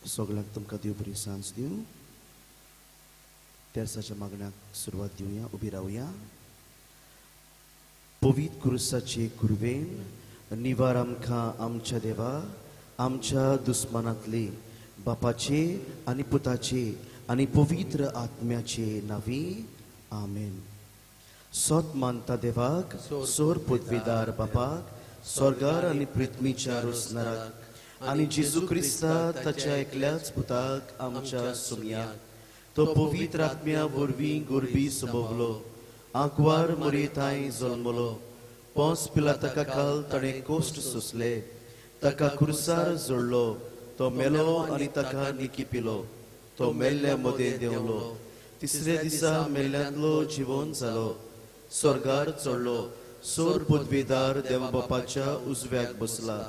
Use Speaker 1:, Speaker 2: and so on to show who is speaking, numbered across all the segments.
Speaker 1: सगळ्यांक तुमकां देव बरी सांज दिवं. तेर्साच्या मागण्याक सुरवात दिवया. उबी रावया. पवित्र क्रुसाचे कुरवेन निवार आमकां आमच्या देवा आमच्या दुस्मानांतले बापाचे आनी पुताचे आनी पवित्र आत्म्याचे नांवी आमेन. सोत मानता देवाक सोर पदवीदार बापाक स्वर्गार आनी पृथ्वीच्या रोसनाराक आनी जेजू क्रिस्ता ताच्या एकल्याच पुताक आमच्या सुमयाक तो पवित्र आत्म्या वरवीं गोरबी सोबवलो आंकवार मरेताय जल्मलो पोंस पिलाताका काल ताणें कोश्ट सोंसले ताका खुर्सार जोडलो तो मेलो आनी ताका निकी पिलो तो मेल्ल्या मदें देंवलो तिसऱ्या दिसा मेल्ल्यांतलो जिवन जालो स्वर्गार चडलो सोर पदवीदार देवा बापाच्या उजव्याक बसला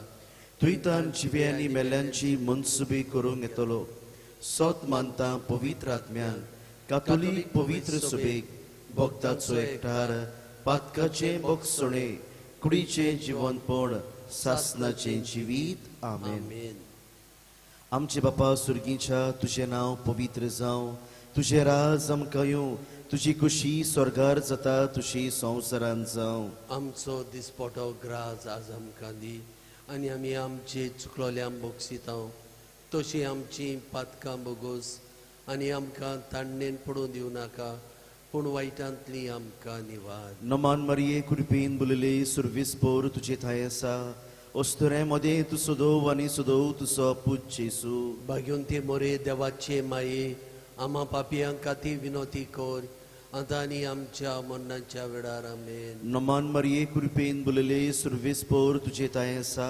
Speaker 1: थंयतान जिवे आनी मेल्ल्यांची मनसुबी करूंक येतलो. सोत मानता पवित्र आत्म्यान कातोलीक पवित्र सुबेक भक्ताचो एकठार पातकाचें बोगसणें कुडीचें जिवनपण सासनाचें जिवीत. आमेन. आमचे बापा सुर्गीच्या तुजें नांव पवित्र जावं तुजें राज आमकां येवं तुजी खुशी स्वर्गार जाता तुशी संवसारांत जावं.
Speaker 2: आमचो दिसपटो ग्रास आज आमकां दी आनी आमी आमचे चुकलोल्यांक बोगसिता तशी आमची पातकां बोगोस आनी आमकां ताणणेन पडूं दिवं नाका पूण वायटांतली आमकां निवार.
Speaker 1: नमान मरिये कृपेन बुलले सुर्वीस पोर तुजे थांय आसा अस्तुऱ्यां मदें तूं सदोव आनी सदोव तुजो पूत जेजू.
Speaker 2: भाग्योंती मोरे देवाचे माये आमा पापयांक खातीर विनोती कर आतां आनी आमच्या मरणाच्या वेळार. आमेन.
Speaker 1: नमान मरिये कृपेन बुलले सुर्वीस पोर तुजे थांय आसा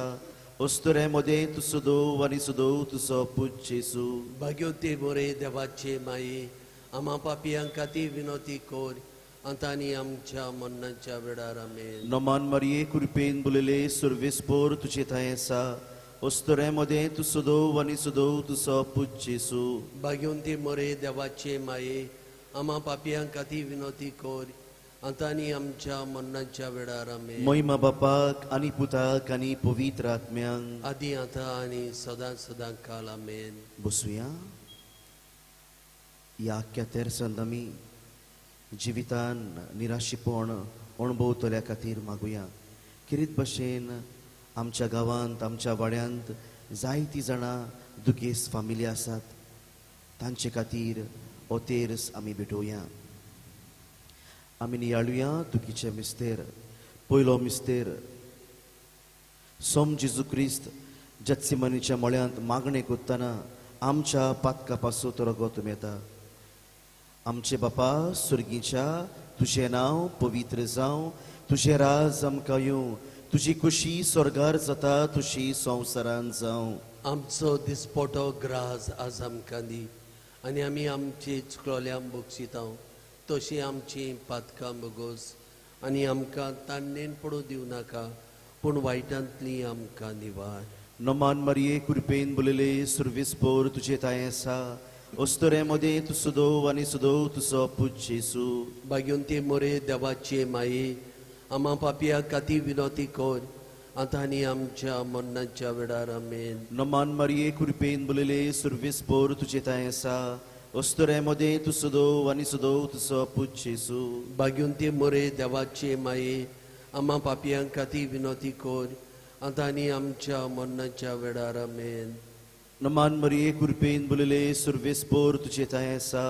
Speaker 1: अस्तुऱ्यां मदें तूं सदोव आनी सदोव तुजो पूत जेजू.
Speaker 2: भाग्योंती मोरे देवाचे माये आमा पापयांक खातीर विनोती कर आतां आनी आमच्या मरणाच्या वेळार. आमेन.
Speaker 1: नमान मरिये कृपेन बुलले सुर्वीस पोर तुजे थांय आसा अस्तुऱ्यां मदें तूं सदोव आनी सदोव तुजो पूत जेजू.
Speaker 2: भाग्योंती मोरे देवाचे माये आमा पापयांक खातीर विनोती कर आतां आनी आमच्या मरणाच्या वेळार. आमेन.
Speaker 1: महिमा बापाक आनी पुताक आनी पवित्र आत्म्यांक
Speaker 2: आदी आतां आनी सदां सदां काल. आमेन.
Speaker 1: बसुया. ह्या आख्ख्या तेरसांत आमी जिवितान निराशीपण अणभवतल्या खातीर मागुया. किरीत भशेन आमच्या गांवांत आमच्या वाड्यांत जायतीं जाणां दुखेस्त फामिली आसात तांचे खातीर हो तेर्स आमी भेटोवया. आमी नियाळुया दुखीचे मिस्तेर. पयलो मिस्तेर सोम जेजू क्रिस्त जत्सिमनीच्या मळ्यांत मागणें करतना आमच्या पातका पासून रगत उमेता. आमचे बापा सुर्गीच्या तुजें नांव पवित्र जावं तुजें राज आमकां येवं तुजी खुशी स्वर्गार जाता तुशी संवसारांत जावं.
Speaker 2: आमचो दिसपटो ग्रास आज आमकां दी आनी आमी आमचे चुकलोल्यांक बोगसिता तशी आमची पातकां बोगोस आनी आमकां ताणणेन पडूं दिवं नाका पूण वायटांतली आमकां निवार.
Speaker 1: नमान मरिये कृपेन बुलले सुर्वीस पोर तुजे थांय आसा अस्तुऱ्यां मदें तूं सदोव आनी सदोव तुजो पूत जेजू.
Speaker 2: भाग्योंती मोरे देवाचे माये आमा पापया खातीर विनोती कर आतां आनी आमच्या मरणाच्या वेळार. आमेन.
Speaker 1: नमान मरिये कृपेन बुलले सुर्वीस पोर तुजे थांय आसा अस्तुऱ्यां मदें तूं सदोव आनी सदोव तुजो पूत जेजू.
Speaker 2: भाग्योंती मोरे देवाचे माये आमा पापयां खातीर विनोती कर आतां आनी आमच्या मरणाच्या वेळार. आमेन.
Speaker 1: नमान मरिये कृपेन बुलले सुर्वीस पोर तुजे थांय आसा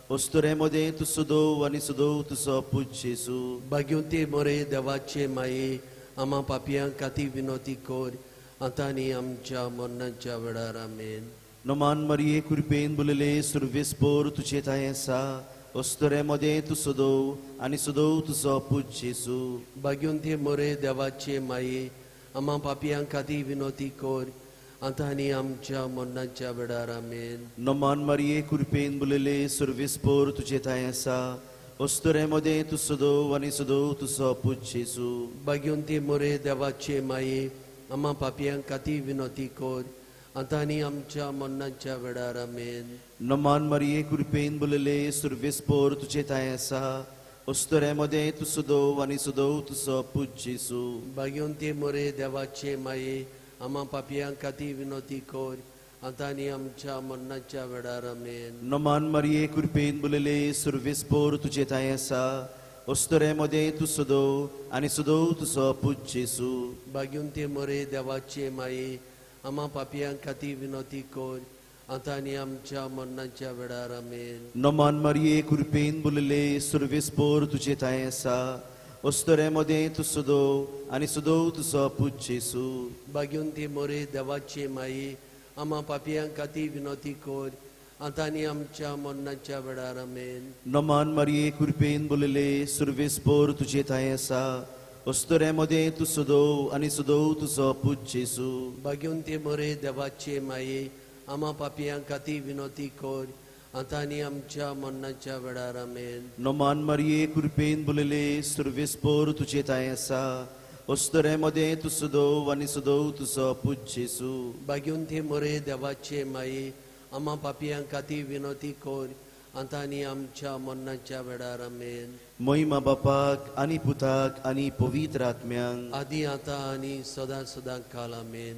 Speaker 1: अस्तुऱ्यां मदें तूं सदोव आनी सदोव तुजो पूत जेजू.
Speaker 2: भाग्योंती मोरे देवाचे माये आमा पापयां खातीर विनोती कर आतां आनी आमच्या मरणाच्या वेळार. आमेन.
Speaker 1: नमान मरिये कृपेन बुलले सुर्वीस पोर तुजे थांय आसा अस्तुऱ्यां मदें तूं सदोव आनी सदोव तुजो पूत जेजू.
Speaker 2: भाग्योंती मोरे देवाचे माये आमा पापयां खातीर विनोती कर आतां आनी आमच्या मरणाच्या वेळार. आमेन.
Speaker 1: नमान मरिये कृपेन बुलले सुर्वीस पोर तुजे थांय आसा अस्तुऱ्यां मदें तूं सदोव आनी सदोव तुजो पूत जेजू.
Speaker 2: भाग्योंती मोरे देवाचे माये आमा पापयां खातीर विनोती कर आतां आनी आमच्या मरणाच्या वेळार. आमेन.
Speaker 1: नमान मरिये कृपेन बुलले सुर्वीस पोर तुजे थांय आसा अस्तुऱ्यां मदें तूं सदोव आनी सदोव तुजो पूत जेजू.
Speaker 2: भाग्योंती मोरे देवाचे माये आमा पापयां खातीर विनोती कर आतां आनी आमच्या मरणाच्या वेळार आमेन.
Speaker 1: नमान मारिये कृपेन बुलले सुर्वेस्पोर तुजे थांय आसा अस्तुरे मदें तूं सदो आनी सदो तुजो पूत जेजू.
Speaker 2: भाग्यवंती मरे देवाचे माये आमा पापयां खातीर विनवती कर आतां आनी आमच्या मरणाच्या वेळार आमेन.
Speaker 1: नमान मारिये कृपेन बुलले सुर्वेस्पोर तुजे थांय आसा अस्तुरे मदें तूं सदो आनी सदो तुजो पूत जेजू.
Speaker 2: भाग्यवंती मरे देवाचे माये आमा पापयां खातीर विनवती कर आतां आनी आमच्या मरणाच्या वेळार आमेन.
Speaker 1: नमान मारिये कृपेन बुलले सुर्वेस्पोर तुजे थांय आसा अस्तुरे मदें तूं सदो आनी सदो तुजो पूत जेजू.
Speaker 2: भाग्यवंती मरे देवाचे माये आमा पापयां खातीर विनवती कर आतां आनी आमच्या मरणाच्या वेळार आमेन.
Speaker 1: नमान मारिये कृपेन बुलले सुर्वेस्पोर तुजे थांय आसा अस्तुरे मदें तूं सदो आनी सदो तुजो पूत जेजू.
Speaker 2: भाग्यवंती मरे देवाचे माये आमा पापयां खातीर विनवती कर आतां आनी आमच्या मरणाच्या वेळार आमेन.
Speaker 1: महिमा बापाक आनी पुताक आनी पवित्र आत्म्यांक
Speaker 2: आदी आतां आनी सदां सदां काल आमेन.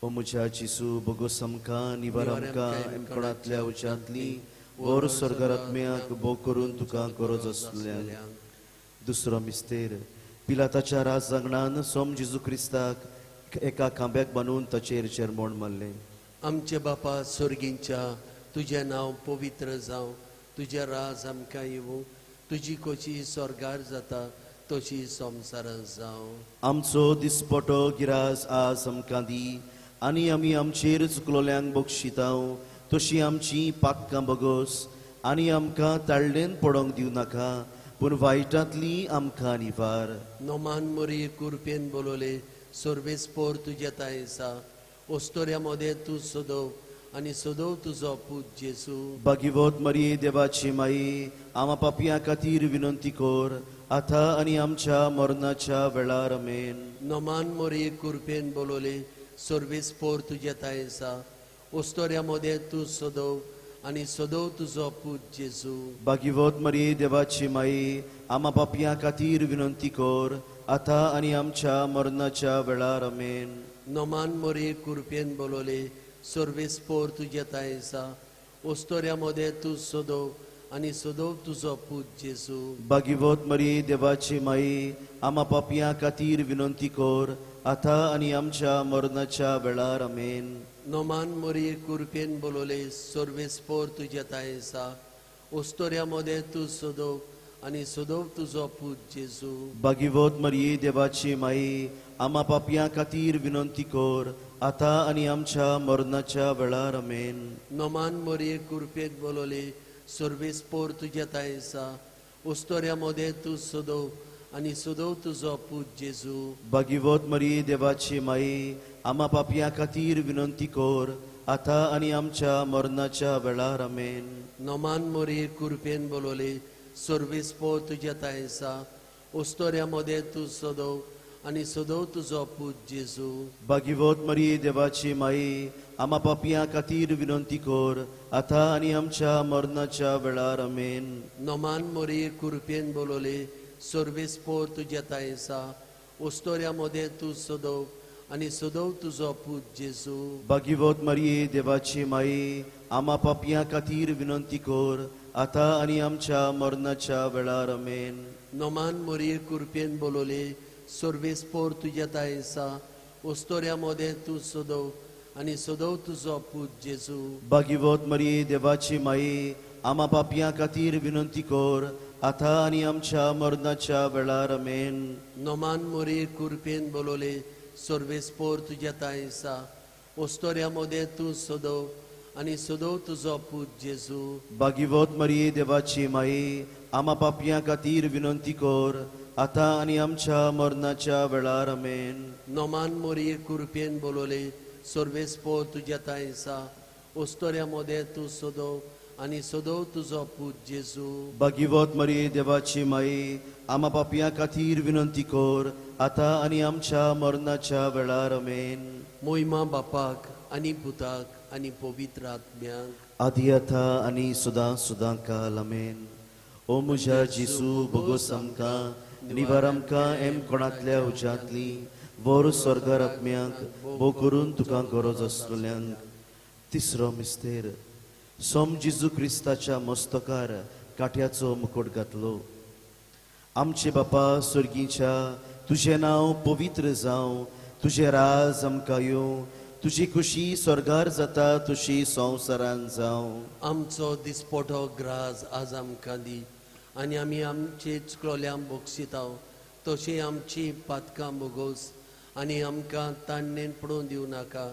Speaker 1: ओ म्हज्या जेजू बोगोस आमकां निवार आमकां एमकोणांतल्या उज्यांतली वर स्वर्गार आत्म्याक भोग करून तुका गरज आसल्या. दुसरो मिस्तेर पिलाताच्या राजांगणान सोम जेजू क्रिस्ताक एका खांब्याक बांदून ताचेर चेरमोण मारलें.
Speaker 2: आमचे बापा स्वर्गींच्या तुजें नांव पवित्र जावं, तुजें राज आमकां येवं, तुजी खोशी स्वर्गार जाता तशी संवसारांत जावं.
Speaker 1: आमचो दिसपटो गिरास आज आमकां दी आनी आमी आमचेर चुकलोल्यांक बक्षितांव तशी आमची पातकां बगोस आनी आमकां ताळ्ळेन पडोंक दिवं नाका पूण वायटांतली आमकां निवार.
Speaker 2: नोमान मोरी कुरपेन बोलवले सर्वेस्पोर तुजे थांय आसा अस्तुऱ्या मदें तूं सदो आनी सदो तुजो पूत जेजू.
Speaker 1: भाग्यवत मरिये देवाची माई आमा पापयां खातीर विनंती कर आतां आनी आमच्या मरणाच्या वेळार आमेन.
Speaker 2: नोमान मोरी कुरपेन बोलवले सर्वेस्पोर तुजे थांय आसा अस्तुऱ्या मदें तूं सदो आनी सदो तुजो पूत जेजू.
Speaker 1: भाग्यवत मरिये देवाची माई आमा पापयां खातीर विनंती कर आतां आनी आमच्या मरणाच्या वेळार आमेन.
Speaker 2: नोमान मोरी कुरपेन बोलवले सर्वेस्पोर तुजे थांय आसा अस्तुऱ्या मदें तूं सदो आनी सदो तुजो पूत जेजू.
Speaker 1: भाग्यवत मरिये देवाची माई आमा पापयां खातीर विनंती कर आतां आनी आमच्या मरणाच्या वेळार आमेन.
Speaker 2: नोमान मोरी कुरपेन बोलवले सर्वेस्पोर तुजे थांय आसा अस्तुऱ्या मदें तूं सदो आनी सदो तुजो पूत जेजू.
Speaker 1: भाग्यवत मरिये देवाची माई आमा पापयां खातीर विनंती कर आतां आनी आमच्या मरणाच्या वेळार आमेन.
Speaker 2: नोमान मोरी कुरपेन बोलवले सर्वेस्पोर तुजे थांय आसा अस्तुऱ्या मदें तूं सदो आनी सदो तुजो पूत जेजू.
Speaker 1: भाग्यवत मरिये देवाची माई आमा पापयां खातीर विनंती कर आतां आनी आमच्या मरणाच्या वेळार आमेन.
Speaker 2: नोमान मोरी कुरपेन बोलवले सर्वेस्पोर तुजे थांय आसा अस्तुऱ्या मदें तूं सदो आनी सदो तुजो पूत जेजू.
Speaker 1: भाग्यवत मरिये देवाची माई आमा पापयां खातीर विनंती कर आतां आनी आमच्या मरणाच्या वेळार आमेन.
Speaker 2: नोमान मोरी कुरपेन बोलवले सर्वेस्पोर तुजे थांय आसा अस्तुऱ्या मदें तूं सदो आनी सदो तुजो पूत जेजू.
Speaker 1: भाग्यवत मरिये देवाची माई आमा पापयां खातीर विनंती कर आतां आनी आमच्या मरणाच्या वेळार आमेन.
Speaker 2: नोमान मोरी कुरपेन बोलवले सर्वेस्पोर तुजे थांय आसा अस्तुऱ्या मदें तूं सदो आनी सदो तुजो पूत जेजू.
Speaker 1: भाग्यवत मरिये देवाची माई आमा पापयां खातीर विनंती कर आतां आनी आमच्या मरणाच्या वेळार आमेन.
Speaker 2: नोमान मोरी कुरपेन बोलवले सर्वेस्पोर तुजे थांय आसा अस्तुऱ्या मदें तूं सदो आनी सदो तुजो पूत जेजू.
Speaker 1: भाग्यवत मरिये देवाची माई आमा पापयां खातीर विनंती कर आतां आनी आमच्या मरणाच्या वेळार आमेन.
Speaker 2: नोमान मोरी कुरपेन बोलवले सर्वेस्पोर तुजे थांय आसा अस्तुऱ्या मदें तूं सदो आनी सदो तुजो पूत जेजू.
Speaker 1: भाग्यवत मरिये देवाची माई आमा पापयां खातीर विनंती कर आतां आनी आमच्या मरणाच्या वेळार आमेन.
Speaker 2: मोहिमा बापाक आनी पुताक आनी पवित्र आत्म्याक
Speaker 1: आदी आतां आनी सदां सदां काल आमेन. ओ म्हज्या जेजू बोगोस आमकां निवार आमकां एम कोणांतल्या उज्यांतली वर स्वर्गार आत्म्यांक भोग करून तुका गरज आसतल्यांक. तिसरो मिस्तेर सोम जेजू क्रिस्ताच्या मस्तकार काट्याचो मुकोट घातलो. आमचे बापा स्वर्गीच्या, तुजें नांव पवित्र जावं, तुजें राज आमकां येवं, तुजी खुशी स्वर्गार जाता तशी संवसारान जावं.
Speaker 2: आमचो दिसपटो ग्रास आज आमकां दी आनी आमी आमचे चुकलोल्यांक बोगसिताव तशी आमची पातकां बोगोस आनी आमकां ताणणेन पडोवन दिवं नाका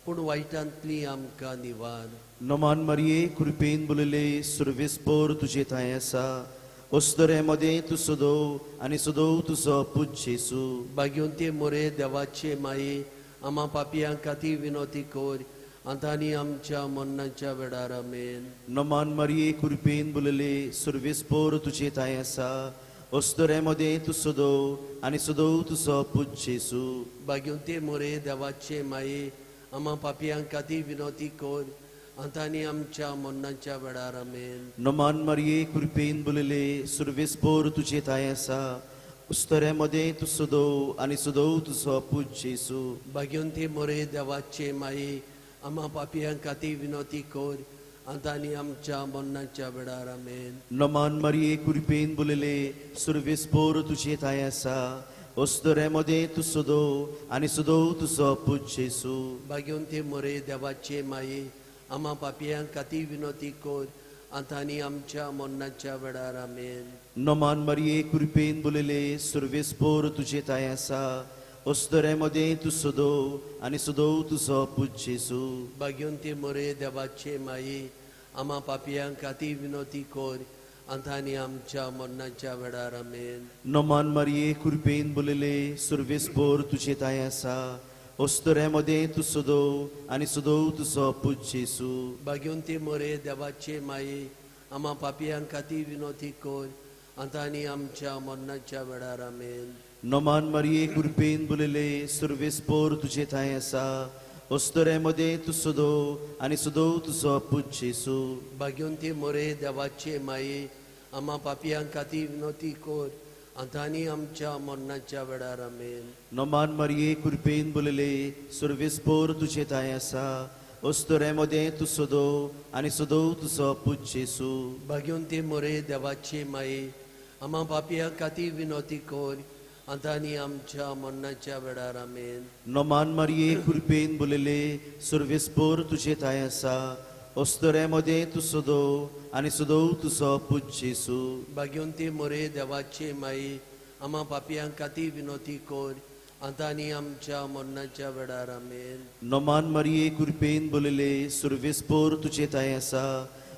Speaker 2: पूण वायटांतली आमकां निवार.
Speaker 1: नमान मारये कृपेन बोलले सुर्वेस्पोर तुजे थांय आसा, अस्तुरे मदें तूं सदोव आनी सदोव तुजो पूत जेजू.
Speaker 2: भाग्यवंती मोरे देवाचे माये, आमा पापयां खातीर विनोती कर आतां आनी आमच्या मरणाच्या वेळार. आमेन.
Speaker 1: नमान मारये कृपेन बोलले सुर्वेस्पोर तुजे थांय आसा, अस्तुरे मदें तूं सदोव आनी सदोव तुजो पूत जेजू.
Speaker 2: भाग्यवंती मोरे देवाचे माये, आमा पापयां खातीर विनोती कर आतां आनी आमच्या मरणाच्या वेळार. आमेन.
Speaker 1: नमान मारये कृपेन बोलले सुर्वेस्पोर तुजे थांय आसा, अस्तुरे मदें तूं सदोव आनी सदोव तुजो पूत जेजू.
Speaker 2: भाग्यवंती मोरे देवाचे माये, आमा पापयां खातीर विनोती कर आतां आनी आमच्या मरणाच्या वेळार. आमेन.
Speaker 1: नमान मारये कृपेन बोलले सुर्वेस्पोर तुजे थांय आसा, अस्तुरे मदें तूं सदोव आनी सदोव तुजो पूत जेजू.
Speaker 2: भाग्यवंती मोरे देवाचे माये, आमा पापयां खातीर विनोती कर आतां आनी आमच्या मरणाच्या वेळार. आमेन.
Speaker 1: नमान मारये कृपेन बोलले सुर्वेस्पोर तुजे थांय आसा, अस्तुरे मदें तूं सदोव आनी सदोव तुजो पूत जेजू.
Speaker 2: भाग्यवंती मोरे देवाचे माये, आमा पापयां खातीर विनोती कर आतां आनी आमच्या मरणाच्या वेळार. आमेन.
Speaker 1: नमान मारये कृपेन बोलले सुर्वेस्पोर तुजे थांय आसा, अस्तुरे मदें तूं सदोव आनी सदोव तुजो पूत जेजू.
Speaker 2: भाग्यवंती मोरे देवाचे माये, आमा पापयां खातीर विनोती कर आतां आनी आमच्या मरणाच्या वेळार. आमेन.
Speaker 1: नमान मारये कृपेन बोलले सुर्वेस्पोर तुजे थांय आसा, अस्तुरे मदें तूं सदोव आनी सदोव तुजो पूत जेजू.
Speaker 2: भाग्यवंती मोरे देवाचे माये, आमा पापयां खातीर विनोती कर आतां आनी आमच्या मरणाच्या वेळार. आमेन.
Speaker 1: नमान मारये कृपेन बोलले सुर्वेस्पोर तुजे थांय आसा, अस्तुरे मदें तूं सदोव आनी सदोव तुजो पूत जेजू.
Speaker 2: भाग्यवंती मोरे देवाचे माये, आमा पापयां खातीर विनोती कर आतां आनी आमच्या मरणाच्या वेळार. आमेन.
Speaker 1: नमान मारये कृपेन बोलले सुर्वेस्पोर तुजे थांय आसा, अस्तुरे मदें तूं सदोव आनी सदोव तुजो पूत जेजू.
Speaker 2: भाग्यवंती मोरे देवाचे माये, आमा पापयां खातीर विनोती कर आतां आनी आमच्या मरणाच्या वेळार. आमेन.
Speaker 1: नमान मारये कृपेन बोलले सुर्वेस्पोर तुजे थांय आसा,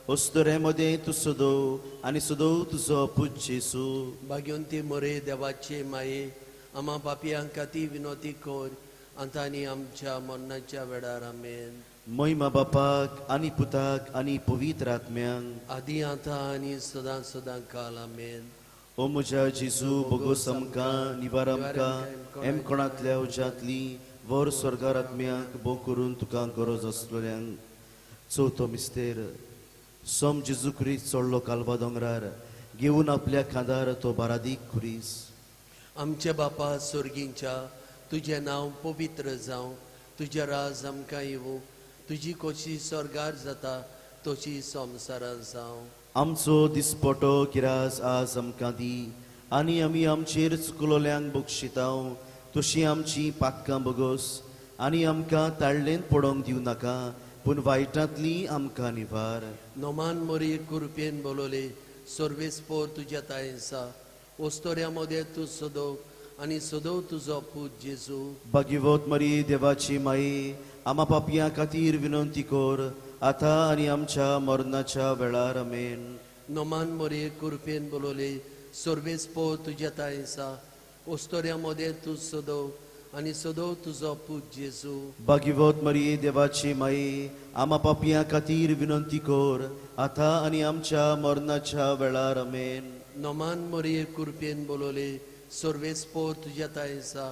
Speaker 1: अस्तुरे मदें तूं सदोव आनी सदोव तुजो पूत जेजू.
Speaker 2: भाग्यवंती मोरे देवाचे माये, आमा पापयां खातीर विनोती कर आतां आनी आमच्या मरणाच्या वेळार. आमेन.
Speaker 1: महिमा बापाक आनी पुताक आनी पवित्र आत्म्यांक,
Speaker 2: आदी आतां आनी सदां सदां काल. आमेन.
Speaker 1: ओ म्हज्या जेजू, बोगोस आमकां, निवार आमकां एम कोणांतल्या उज्यांतली वर स्वर्गार आत्म्यांक भोव करून तुका गरज आसलेल्यांक. चवथो मिस्तेर सोम जेजू क्रिस्त चडलो कालवा दोंगरार, घेवन आपल्या खांदार तो बारादीक खुरीस.
Speaker 2: आमच्या बापा स्वर्गींच्या, तुजें नांव पवित्र जावं, तुजें राज आमकां येवं, तुजी कोशी स्वर्गार जाता तशी संवसारान जावं.
Speaker 1: आमचो दिसपटो गिरास आज आमकां दी आनी आमी आमचेर चुकलोल्यांक बक्षिताव तशी आमची पातकां बगोस आनी आमकां ताळ्ळेंत पडोवंक दिवं नाका पूण वायटांतली आमकां निवार.
Speaker 2: नोमान मोरी कुरपेन बोलवले सर्वेस्पोर तुज्या तायेंसा ओस्तोऱ्या मदें तूं सदोव आनी सदोव तुजो पूत जेजू.
Speaker 1: भाग्यवत मरी देवाची माई, आमा पापयां खातीर विनंती कर आतां आनी आमच्या मरणाच्या वेळार. आमेन.
Speaker 2: नोमान मोरी कुरपेन बोलवले सर्वेस्पोर तुज्या तायेंसा ओस्तोऱ्या मदें तूं सदोव आनी सदोव तुजो पूत जेजू.
Speaker 1: भाग्यवत मरी देवाची माई, आमा पापयां खातीर विनंती कर आतां आनी आमच्या मरणाच्या वेळार. आमेन.
Speaker 2: नोमान मोरी कुरपेन बोलवले सर्वेस्पोर तुज्या तायेंसा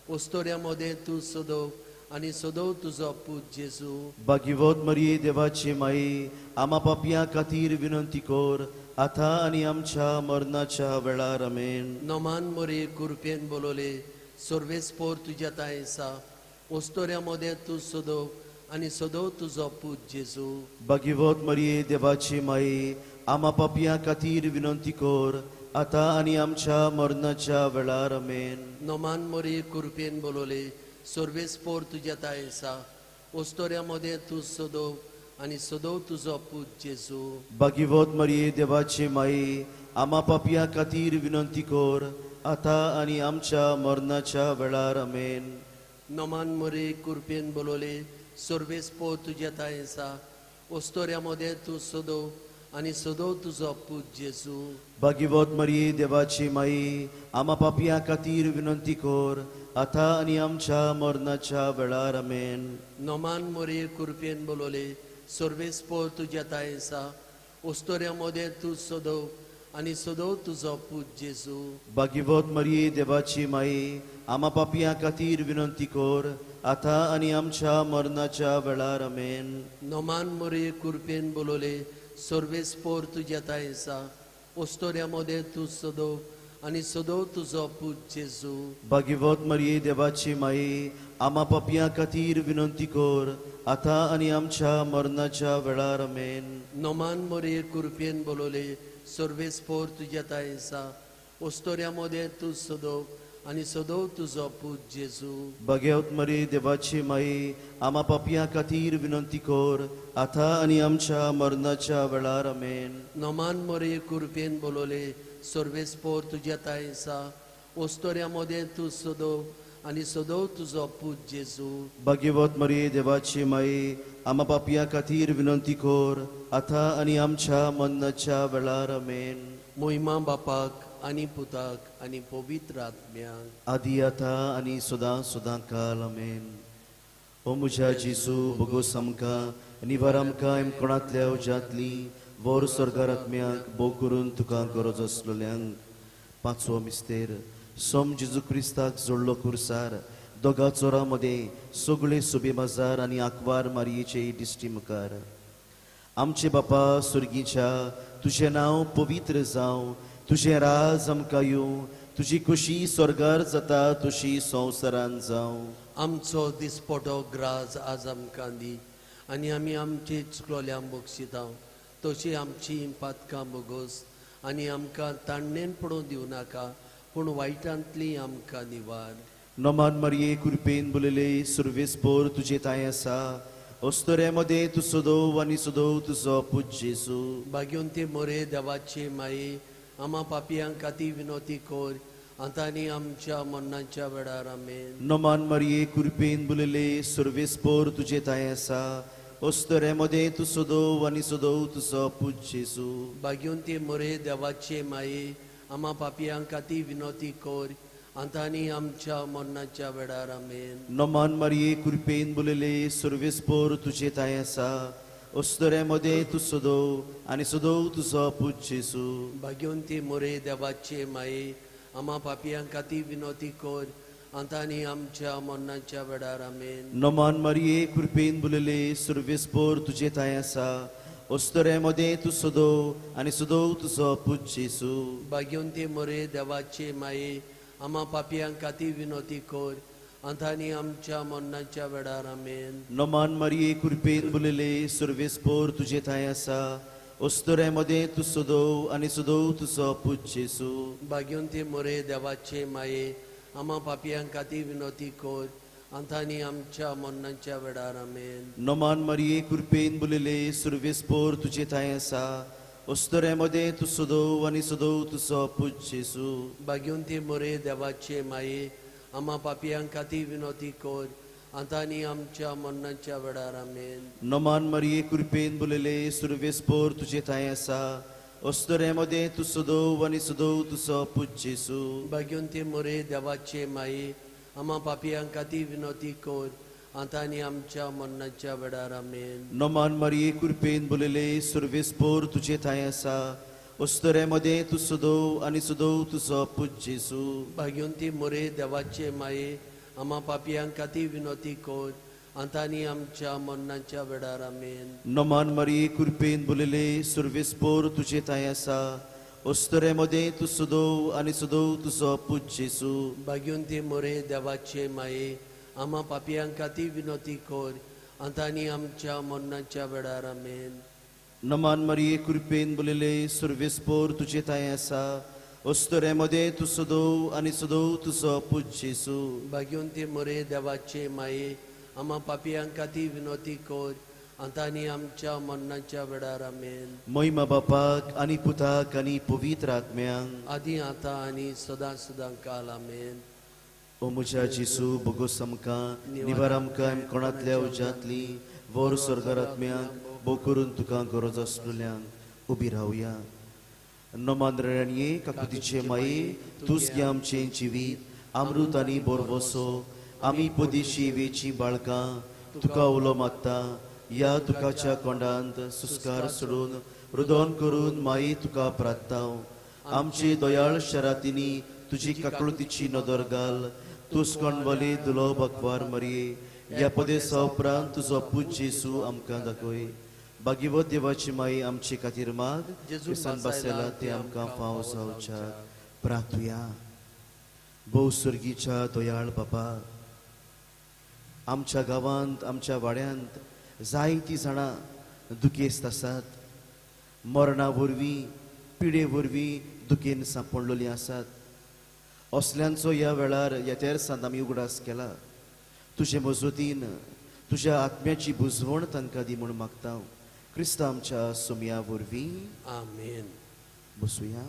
Speaker 2: ओस्तोऱ्या मदें तूं सदोव आनी सदोव तुजो पूत जेजू.
Speaker 1: भाग्यवत मरी देवाची माई, आमा पापयां खातीर विनंती कर आतां आनी आमच्या मरणाच्या वेळार. आमेन.
Speaker 2: नोमान मोरी कुरपेन बोलवले सर्वेस्पोर तुज्या तायेंसा ओस्तोऱ्या मदें तूं सदोव आनी सदो तुजो पूत जेजू.
Speaker 1: भाग्यवत मरिये देवाची माई, आमा पापयां खातीर विनंती कर आतां आनी आमच्या मरणाच्या वेळार. आमेन.
Speaker 2: नोमान मोरये कृपेन बोलवले सर्वेस्पोर तुज्या ताय आसा, ओस्तोऱ्या मदें तूं सदो आनी सदो तुजो पूत जेजू.
Speaker 1: भाग्यवत मरिये देवाची माई, आमा पापयां खातीर विनंती कर आतां आनी आमच्या मरणाच्या वेळार. आमेन.
Speaker 2: नोमान मोरये कृपेन बोलवले सर्वेस्पोर तुज्या ताय आसा, ओस्तोऱ्या मदें तूं सदो आनी सदो तुजो पूत जेजू.
Speaker 1: भाग्यवत मरिये देवाची माई, आमा पापयां खातीर विनंती कर आतां आनी आमच्या मरणाच्या वेळार. आमेन.
Speaker 2: नोमान मोरये कृपेन बोलवले सर्वेस्पोर तुज्या ताय आसा, ओस्तोऱ्या मदें तूं सदो आनी सदो तुजो पूत जेजू.
Speaker 1: भाग्यवत मरिये देवाची माई, आमा पापयां खातीर विनंती कर आतां आनी आमच्या मरणाच्या वेळार. आमेन.
Speaker 2: नोमान मोरये कृपेन बोलवले सर्वेस्पोर तुज्या ताय आसा, ओस्तोऱ्या मदें तूं सदो आनी सदो तुजो पूत जेजू.
Speaker 1: भाग्यवत मरिये देवाची माई, आमा पापयां खातीर विनंती कर आतां आनी आमच्या मरणाच्या वेळार. आमेन.
Speaker 2: नोमान मोरये कृपेन बोलवले सर्वेस्पोर तुज्या ताय आसा, ओस्तोऱ्या मदें तूं सदो आनी सदो तुजो पूत जेजू.
Speaker 1: भाग्यवत मरिये देवाची माई, आमा पापयां खातीर विनंती कर आतां आनी आमच्या मरणाच्या वेळार. आमेन.
Speaker 2: नोमान मोरये कृपेन बोलवले सर्वेस्पोर तुज्या ताय आसा, ओस्तोऱ्या मदें तूं सदो आनी सदो तुजो पूत जेजू.
Speaker 1: भाग्यवत मरिये देवाची माई, आमा पापयां खातीर विनंती कर आतां आनी आमच्या मरणाच्या वेळार. आमेन.
Speaker 2: मोहिमा बापाक आनी पुताक आनी पवित्र आत्म्याक,
Speaker 1: आदी आतां आनी सदां सदां काल. आमेन. ओ म्हज्या जेजू, भोगोस आमकां, निवार आमकां कोणांतल्या उज्यांतली वर स्वर्गार आत्म्याक भोग करून तुका गरज आसलेल्यांक. पांचवो मिस्तेर. सोम जेजू क्रिस्ताक जोडलो कुर्सार दोगा चोरां मदें सगळे सुबे बाजार आनी आंकवार मारयेचे दिश्टी मुखार. आमचे बापा सुर्गीच्या, तुजें नांव पवित्र जावं, तुजें राज आमकां येवं, तुजी खुशी स्वर्गार जाता तशी संवसारान जावं.
Speaker 2: आमचो दिसपटो ग्रास आज आमकां दी आनी आमी आमचे चुकलोल्या बक्षिता तशी आमची पातकां बोगोस आनी आमकां ताणणेन पडोवंक दिवं नाका पूण वायटांतली आमकां निवार.
Speaker 1: नमान मरिये कृपेन बोलले सुर्वेस्पोर तुजे ताय आसा, अस्तुरे मदें तूं सदोव आनी सदोव तुजो पूत जेजू.
Speaker 2: भाग्यवंती मोरे देवाची माई, आमा पापयांक खातीर विनवती कर आतां आनी आमच्या मरणाच्या वेळार. आमेन.
Speaker 1: नमान मरिये कृपेन बोलले सुर्वेस्पोर तुजे ताय आसा, अस्तुरे मदें तूं सदोव आनी सदोव तुजो पूत जेजू.
Speaker 2: भाग्यवंती मोरे देवाची माई, आमा पापयांक खातीर विनवती कर आतां आनी आमच्या मरणाच्या वेळार. आमेन.
Speaker 1: नमान मरिये कृपेन बोलले सुर्वेस्पोर तुजे ताय आसा, अस्तुरे मदें तूं सदोव आनी सदोव तुजो पूत जेजू.
Speaker 2: भाग्यवंती मोरे देवाची माई, आमा पापयांक खातीर विनवती कर आतां आनी आमच्या मरणाच्या वेळार. आमेन.
Speaker 1: नमान मरिये कृपेन बोलले सुर्वेस्पोर तुजे ताय आसा, अस्तुरे मदें तूं सदोव आनी सदोव तुजो पूत जेजू.
Speaker 2: भाग्यवंती मोरे देवाची माई, आमा पापयांक खातीर विनवती कर आतां आनी आमच्या मरणाच्या वेळार. आमेन.
Speaker 1: नमान मरिये कृपेन बोलले सुर्वेस्पोर तुजे ताय आसा, अस्तुरे मदें तूं सदोव आनी सदोव तुजो पूत जेजू.
Speaker 2: भाग्यवंती मोरे देवाचे माये, आमा पापयांक खातीर विनवती कर आतां आनी आमच्या मरणाच्या वेळार. आमेन.
Speaker 1: नमान मरिये कृपेन बोलले सुर्वेस्पोर तुजे ताय आसा, अस्तुरे मदें तूं सदोव आनी सदोव तुजो पूत जेजू.
Speaker 2: भाग्यवंती मोरे देवाचे माये, आमा पापयांक खातीर विनवती कर आतां आनी आमच्या मरणाच्या वेळार. आमेन.
Speaker 1: नमान मरिये कृपेन बोलले सुर्वेस्पोर तुजे ताय आसा, अस्तुरे मदें तूं सदोव आनी सदोव तुजो पूत जेजू.
Speaker 2: भाग्यवंती मोरे देवाचे माये, आमा पापयांक खातीर विनवती कर आतां आनी आमच्या मरणाच्या वेळार. आमेन.
Speaker 1: नमान मरिये कृपेन बोलले सुर्वेस्पोर तुजे ताय आसा, अस्तुरे मदें तूं सदोव आनी सदोव तुजो पूत जेजू.
Speaker 2: भाग्यवंती मोरे देवाचे माये, आमा पापयांक खातीर विनवती कर आतां आनी आमच्या मरणाच्या वेळार. आमेन.
Speaker 1: नमान मरिये कृपेन बोलले सुर्वेस्पोर तुजे ताय आसा, अस्तुरे मदें तूं सदोव आनी सदोव तुजो पूत जेजू.
Speaker 2: भाग्यवंती मोरे देवाचे माये, आमा पापयांक खातीर विनवती कर आतां आनी आमच्या मरणाच्या वेळार आमेन.
Speaker 1: नमान मरिये कृपेन बोलिले सुर्वेस्पोर तुजे तांय आसा अस्तुरे मदें तूं सदोव आनी सदोव तुजो पूत जेजू.
Speaker 2: भाग्यवंती मरे देवाचे माये आमा पापयांक खातीर विनवती कर आतां आनी आमच्या मरणाच्या वेळार आमेन.
Speaker 1: महिमा बापाक आनी पुताक आनी पवित्र आत्म्यांक
Speaker 2: आदी आतां आनी सदां सदां काल आमेन.
Speaker 1: ओ म्हज्या जेजू बोगोस आमकां निवार आमकां कोणांतल्या उज्यांतली वर स्वर्गार आत्म्यांक भोव करून तुका गरज आसलेल्यांक उबी रावया. नमान राणये काकुतीचे माये तूंच गे आमचें जिवीत अमृत आनी बोरवसो आमी पदेशी वेची बाळकां तुका उलो मागता ह्या दुखाच्या कोंडांत सुस्कार सोडून रुदन करून माये तुका प्रार्थाव. आमचे दयाळ शरातींनी तुजी काकळुतीची नदर घाल तूं कोणवली दुलो बकवार मरये ह्या पदेसा उपरांत तुजो पूत जेजू आमकां दाखय. भाग्यवत देवाची माई आमचे खातीर माग क्रिस्तान बसयला ते आमकां फाव जावच्या प्रार्थुया. भोव सुर्गीच्या दयाळ बाबा आमच्या गांवांत आमच्या वाड्यांत जायतीं जाणां दुखेस्त आसात मरणा वरवीं पिडे वरवीं दुखेन सांपडलेलीं आसात. असल्यांचो ह्या वेळार ह्या तेरसांत आमी उगडास केला. तुजे मजतीन तुज्या आत्म्याची बुजवण तांकां दी म्हूण मागता क्रिस्ता आमच्या सुमया वरवीं
Speaker 2: आमेन.
Speaker 1: बसुया.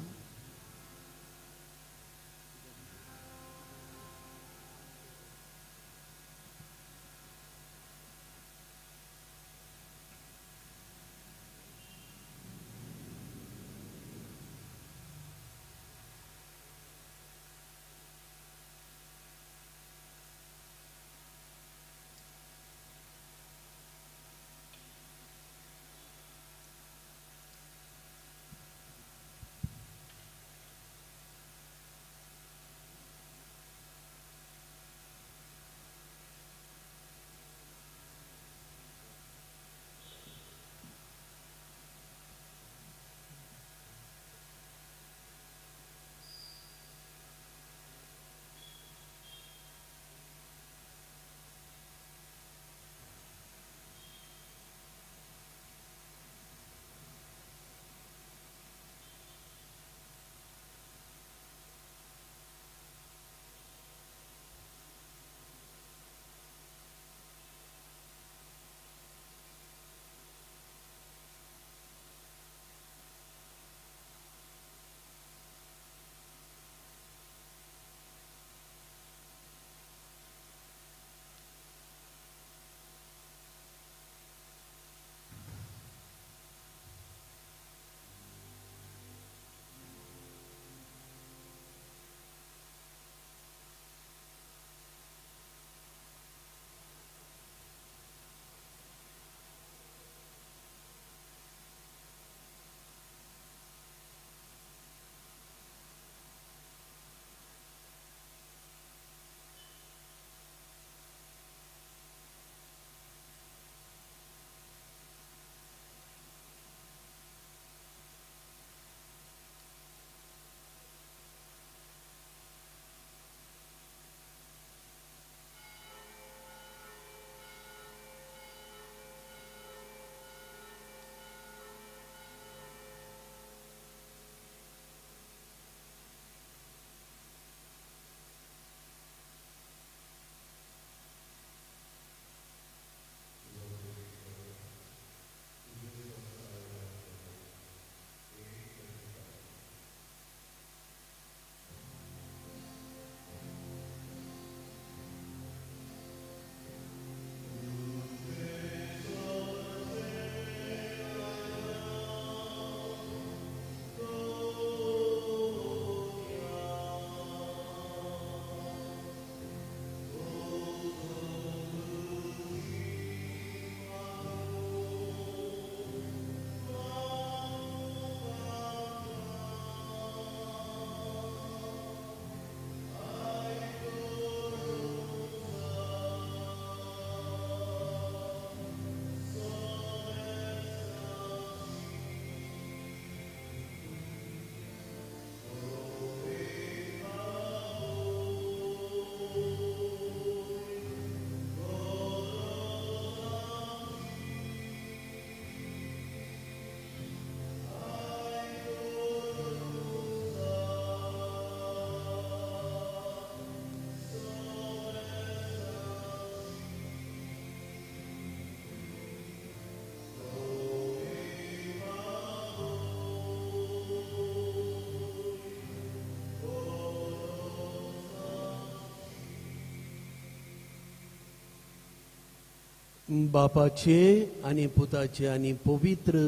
Speaker 2: बापाचे आनी पुताचे आनी पवित्र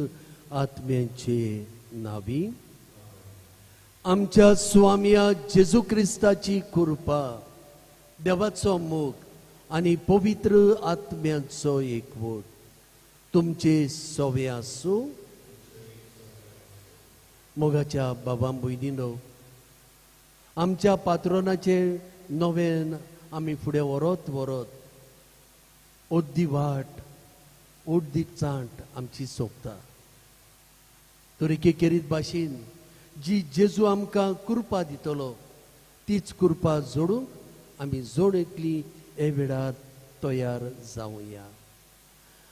Speaker 2: आत्म्याचे नावी आमच्या स्वाम्या जेजू क्रिस्ताची कृपा, देवाचो मोग आनी पवित्र आत्म्याचो एकवट तुमचे सवे आसूं. मोगाच्या बाबा भयणीनो, आमच्या पात्रोनाचे नवेन आमी फुडें व्हरत व्हरत अर्दी वाट अर्दी चांट आमची सोंपता. तर एके खेरीत भाशेन जी जेजू आमकां कृपा दितलो तीच कृपा जोडूंक आमी जोड एकली हे वेळार तयार जावया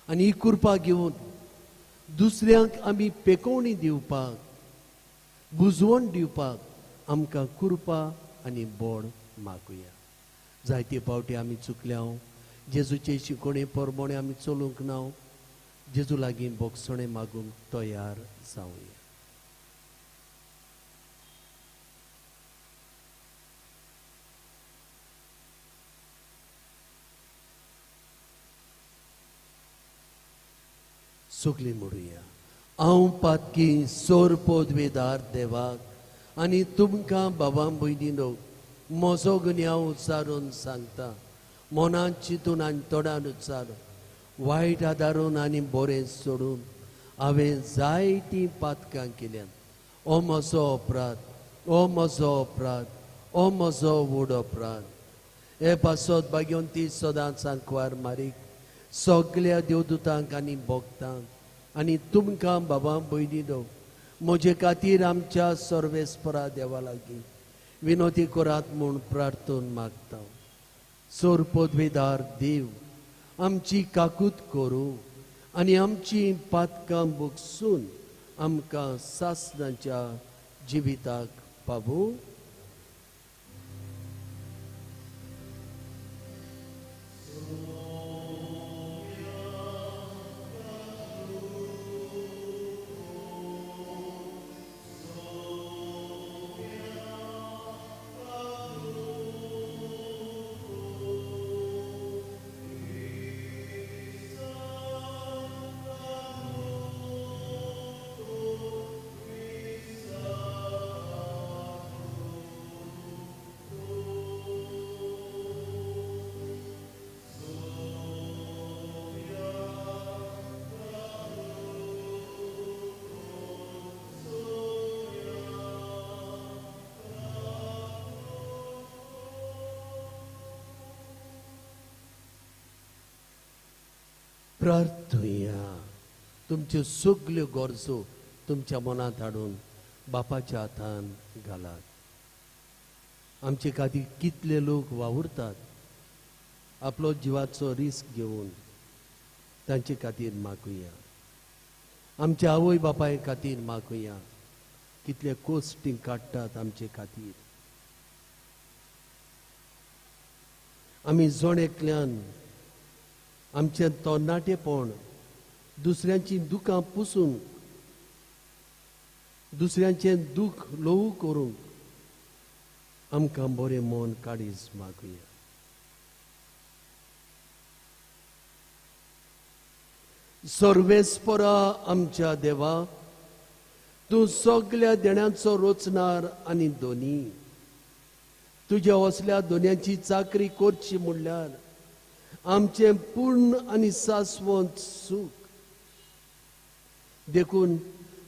Speaker 2: आनी ही कृपा घेवन दुसऱ्यांक आमी पेकोवणी दिवपाक, बुजवण दिवपाक आमकां कृपा आनी बळ मागुया. जायते फावटी आमी चुकल्या, जेजूचे शिकोवणे परमोणे आमी चलूंक ना, जेजू लागीं बोगसणें मागूंक तयार जावया. सगळीं म्हणुया, हांव पातकी सोर पदवेदार देवाक आनी तुमकां बाबा भयणीनो म्हजो गुन्यांव उच्चारून सांगता. मनांत चिंतून आनी तोंडान उच्चारून, वायट आदारून आनी बरें सोडून हांवें जायतीं पातकां केल्यात. ओ म्हजो अपराध, ओ म्हजो अपराध, ओ म्हजो व्हड अपराध. हे पासत भाग्यवंती सदांच सांकवार मारीक सगल्या देवदूतांक आनी भक्तांक आनी तुमकां बाबा भयणीनो म्हजे खातीर आमच्या सर्वेस्परा देवा लागीं विनोती करात म्हूण प्रार्थन मागता. सोर पदवेदार देव आमची काकूत करूं आनी आमची पातकां बगसून आमकां सासणाच्या जिविताक पावूं. प्रार्थुया. तुमच्यो सगल्यो गरजो तुमच्या मनांत हाडून बापाच्या हातान घालात. आमचे खातीर कितले लोक वावुरतात आपलो जिवाचो रिस्क घेवन, तांचे खातीर मागुया. आमच्या आवय बापाय खातीर मागुया, कितले कोस्टींग काडटात आमचे खातीर. आमी जण एकल्यान आमचें तरणाटेपण दुसऱ्यांची दुकां पुसून, दुसऱ्यांचें दूख ल्हवू करूंक आमकां बरें मन काडीस मागुया. सर्वेस्परा आमच्या देवा, तूं सगल्या देण्यांचो रचणार आनी दोनी. तुज्या असल्या दोन्यांची चाकरी करची म्हणल्यार आमचें पूर्ण आनी सासवंत सूख. देखून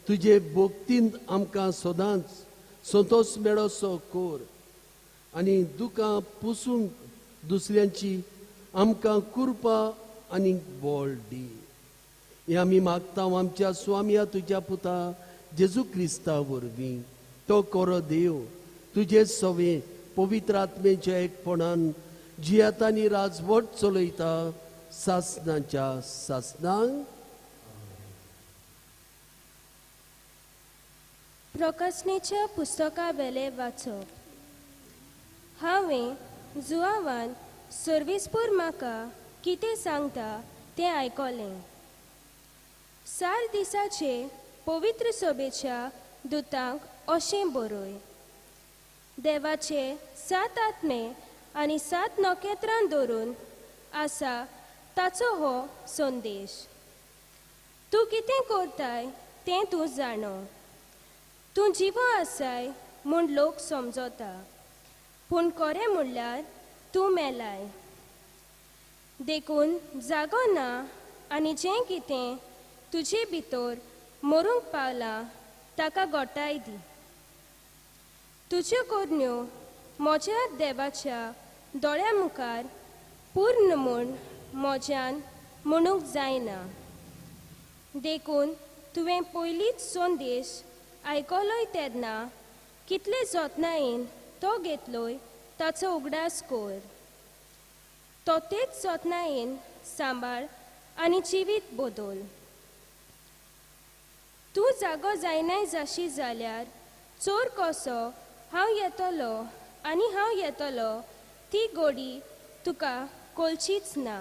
Speaker 2: तुजे भक्तीन आमकां सदांच संतोश मेळोसो कर आनी दुकां पुसूंक दुसऱ्यांची आमकां कृपा आनी बळ दी. हें आमी मागता आमच्या स्वाम्या तुज्या पुता जेजू क्रिस्ता वरवीं. तो कोरो देव तुजे सवे पवित्र आत्मेच्या एकपणान जियातांनी राजवट चलयता सासणाच्या सासणांक.
Speaker 3: प्रकाशनेच्या पुस्तका वेले वाचप. हांवें जुआवान सर्विसपूर म्हाका कितें सांगता तें आयकलें. सार दिसाचे पवित्र सभेच्या दुतांक अशें बरय, देवाचे 7 आत्मे आनी 7 नखेत्रां धरून आसा ताचो हो संदेश. तूं कितें करताय तें तूं जाणो. तूं जिवो आसाय म्हूण लोक समजता, पूण खरें म्हणल्यार तूं मेलाय. देखून जागो ना आनी जें कितें तुजे भितर मरूंक पावलां ताका गोटाय दी. तुज्यो करण्यो म्हज्या देवाच्या दोळ्या मुखार पूर्ण म्हूण म्हज्यान म्हणूंक जायना. देखून तुवें पयलींच संदेश आयकलोय तेन्ना कितले जतनायेन तो घेतलोय ताचो उगडास कर. तो तेच जतनायेन सांबाळ आनी जिवीत बदल. तूं जागो जायनाय जाशी जाल्यार चोर कसो हांव येतलो आनी हांव येतलो ती गोडी तुका कळचीच ना.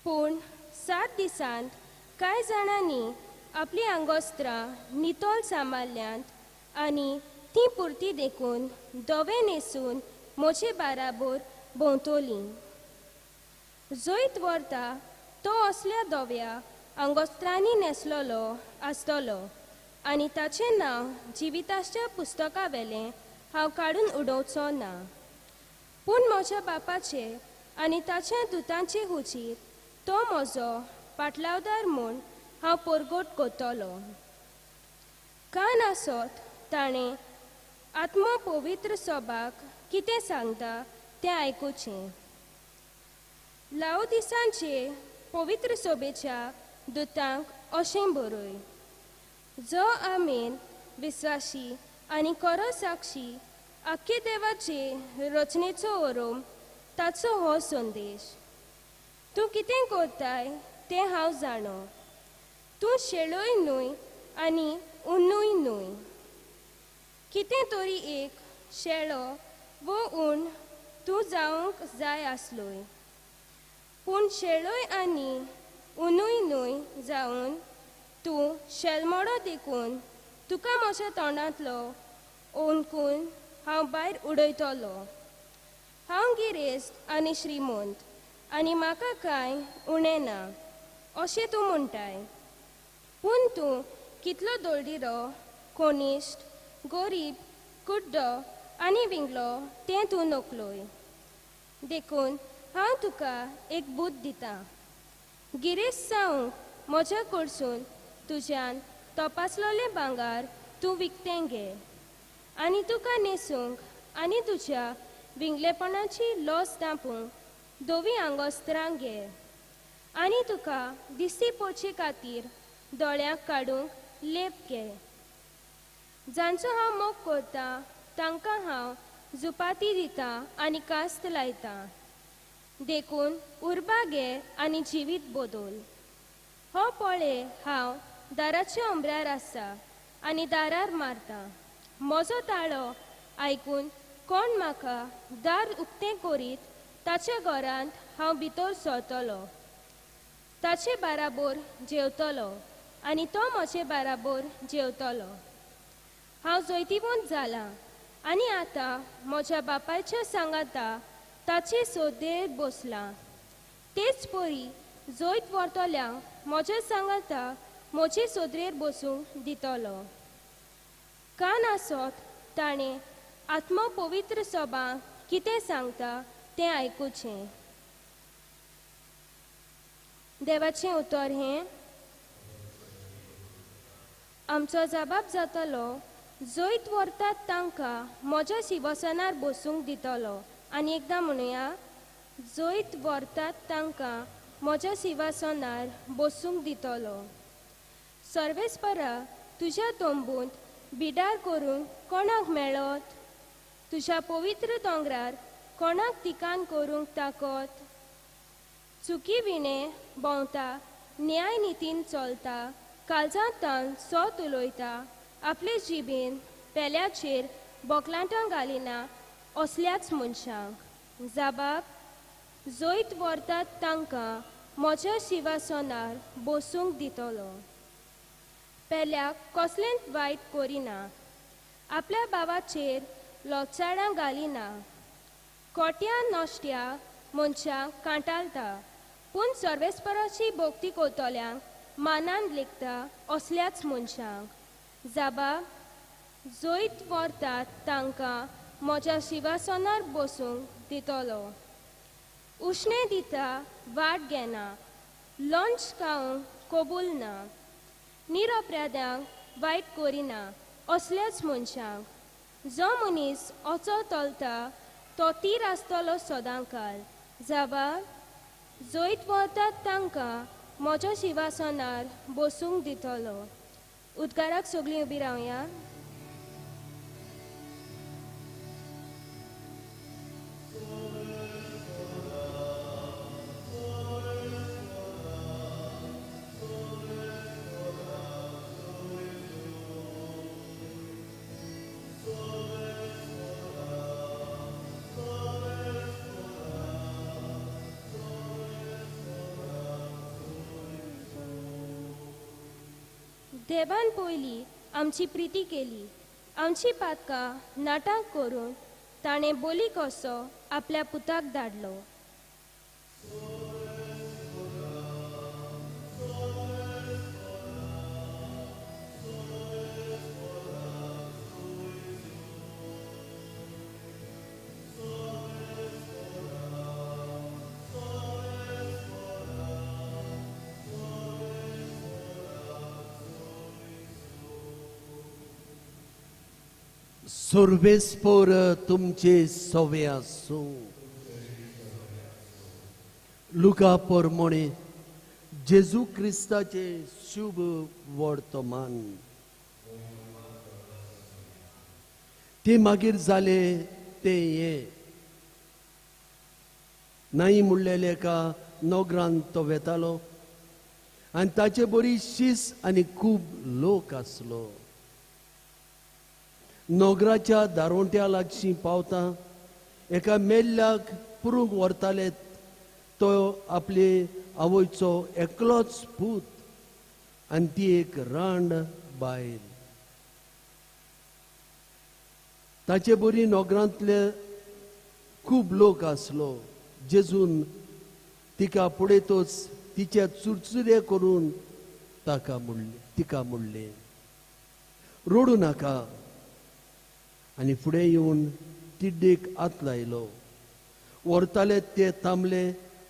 Speaker 3: पूण 7 दिसांत कांय जाणांनी आपलीं आंगोस्त्रां नितळ सांबाळ्ळ्यांत आनी ती पुरती देखून धवें न्हेसून म्हजे बाराबोर भोंवतलीं. जैत व्हरता तो असल्या धव्या आंगोस्त्रांनी न्हेसलेलो आसतलो आनी ताचें नांव जिविताच्या पुस्तका वेलें हांव काडून उडोवचो ना. पूण म्हज्या बापाचे आनी ताच्या दुतांचे हुजीर तो म्हजो पाटलावदार म्हूण हांव परगट करतलो. कान आसत ताणें आत्मो पवित्र सभाक कितें सांगता तें आयकुचें. लाओदिसांचे पवित्र सभेच्या दुतांक अशें बरय. जो आमेन विस्वाशी आनी खरो साक्षी आख्खे देवाचे रचनेचो ओरोम ताचो हो संदेश. तूं कितें करताय तें हांव जाणो. तूं शेळोय न्हय आनी उन्नूय न्हय. कितें तरी एक शेळो वो ऊन तूं जावंक जाय आसलोय, पूण शेळोय आनी उनूय न्हय जावन तूं शेलमोडो देखून तुका म्हज्या तोंडांतलो ओंकून हांव भायर उडयतलो. हांव गिरेस्त आनी श्रीमंत आनी म्हाका कांय उणें ना अशें तूं म्हणटाय. पूण तूं कितलो दोळदिरो, कोनिश्ट, गरीब, कुड्डो आनी विंगलो तें तूं नकलोय. देखून हांव तुका एक बूद दितां. गिरेस्त जावंक म्हज्या कडसून तुज्यान तपासलेलें भांगर तूं विकतें घे आनी तुका न्हेसूंक आनी तुज्या विंगलेपणाची लॉस धांपूंक धवीं आंगोस्त्रां घे आनी तुका दिश्टी पडचे खातीर दोळ्यांक काडूंक लेप घे. जांचो हांव मोग करतां तांकां हांव जुपाती दितां आनी कास्त लायतां. देखून उर्बा घे आनी जिवीत बदल. हो पळय हांव दाराच्या उंबऱ्यार आसा आनी दारार मारता. म्हजो ताळो आयकून कोण म्हाका दार उक्तें करीत ताच्या घरांत हांव भितर सरतलो, ताचे बाराबोर जेवतलो आनी तो म्हजे बाराबोर जेवतलो. हांव जैतिवंत जालां आनी आतां म्हज्या बापायच्या सांगाता ताचे सोदेर बसलां. तेच परी जैत व्हरतल्यांक म्हज्या सांगाता म्हजे सोदरेर बसूंक दितलो. कान आसत ताणें आत्मो पवित्र सभांक कितें सांगता तें आयकुचें. देवाचें उतर हें. आमचो जबाब जातलो जैत व्हरतात तांकां म्हज्या शिवसनार बसूंक दितलो. आनी एकदां म्हणुया, जैत व्हरतात तांकां म्हज्या शिवासनार बसूंक दितलो. सर्वेस्परा तुज्या तंबूंत बिडार करूंक कोणाक मेळत? तुज्या पवित्र दोंगरार कोणाक तिकान करूंक ताकत? चुकी विणें भोंवता, न्याय नितीन चलता, काळजांत सत उलयता, आपले जिबेन पेल्याचेर बोकलांटां घालिना असल्याच मनशांक जाबाब जैत व्हरतात तांकां म्हज्या शिवासनार बसूंक दितलो. पेल्याक कसलेंच वायट करिना, आपल्या भावाचेर लोचाडां घालिना, कोट्या नश्ट्या मनशांक कांटालता, पूण सर्वेस्पराची भक्ती करतल्यांक मानान लेखता असल्याच मनशांक. जाबा जैत व्हरतात तांकां म्हज्या शिवासनार बसूंक दितलो. उश्णें दिता वाट घेना, लंच खावंक कबूल ना, निरपराध्यांक वायट करिना असल्याच मनशांक. जो मनीस असो चलता तो तीर आसतलो सदांकाल. जाबा जैत व्हरतात तांकां म्हज्या शिवासनार बसूंक दितलो. उद्गाराक सगळीं उबी रावया. देवान पयली आमची प्रिती केली, आमची पातकां नाटक करून ताणें बोली कसो आपल्या पुताक धाडलो.
Speaker 2: सर्वेस्पर तुमचे सवे आसूं. लुका परमोणे जेजू क्रिस्ताचे शुभ वर्तमान. ते मागीर जाले ते हे नाई म्हणलेले एका नगरांत तो वेतालो आनी ताचे बरी शीस आनी खूब लोक आसलो. नगराच्या दारोंट्या लागशीं पावता एका मेल्ल्याक पुरूंक व्हरताले. तो आपले आवयचो एकलोच पूत आनी ती एक रांड बायल. ताचे बरी नगरांतले खूब लोक आसलो. जेजून तिका पळयतच तिचे चुरचुरे करून ताका म्हणले, तिका म्हणलें, रडूं नाका. आनी फुडें येवन तिड्डेक हात लायलो. व्हरताले ते थांबले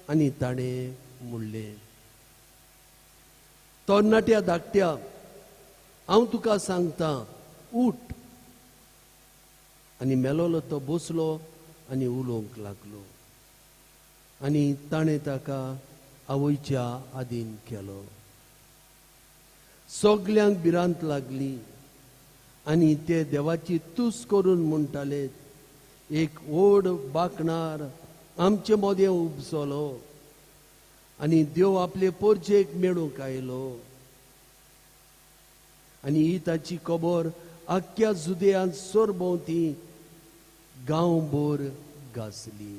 Speaker 2: आनी ताणें म्हणलें, तरणाट्या धाकट्या, हांव तुका सांगता, उठ. आनी मेलोलो तो बसलो आनी उलोवंक लागलो. आनी ताणें ताका आवयच्या आदीन केलो. सगल्यांक भिरांत लागली आनी ते देवाची तूस करून म्हणटाले, एक व्हड बाकणार आमचे मदें उपसलो आनी देव आपले पोरजेक मेळूंक आयलो. आनी ही ताची खबर आख्ख्या जुदयांत सरभोंवती गांवभर गाजली.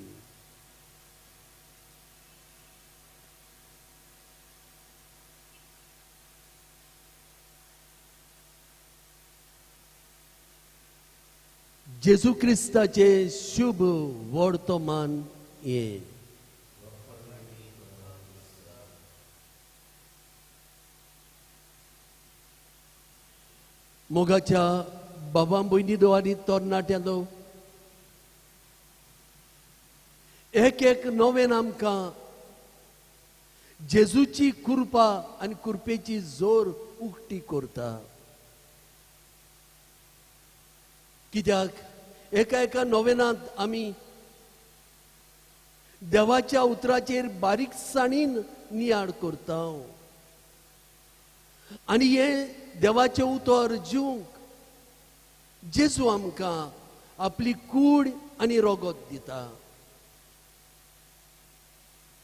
Speaker 2: जेजू क्रिस्ताचे शुभ वर्तमान हें. मोगाच्या बाबा भयणी दो आनी तरणाट्यांनो, एक एक नवेन आमकां जेजूची कृपा आनी कृपेची जोर उक्ती करता. कित्याक एका एका नोवेनांत आमी देवाच्या उतराचेर बारीकसाणीन नियाळ करता आनी हें देवाचें उतर जिवंक जेजू आमकां आपली कूड आनी रगत दिता.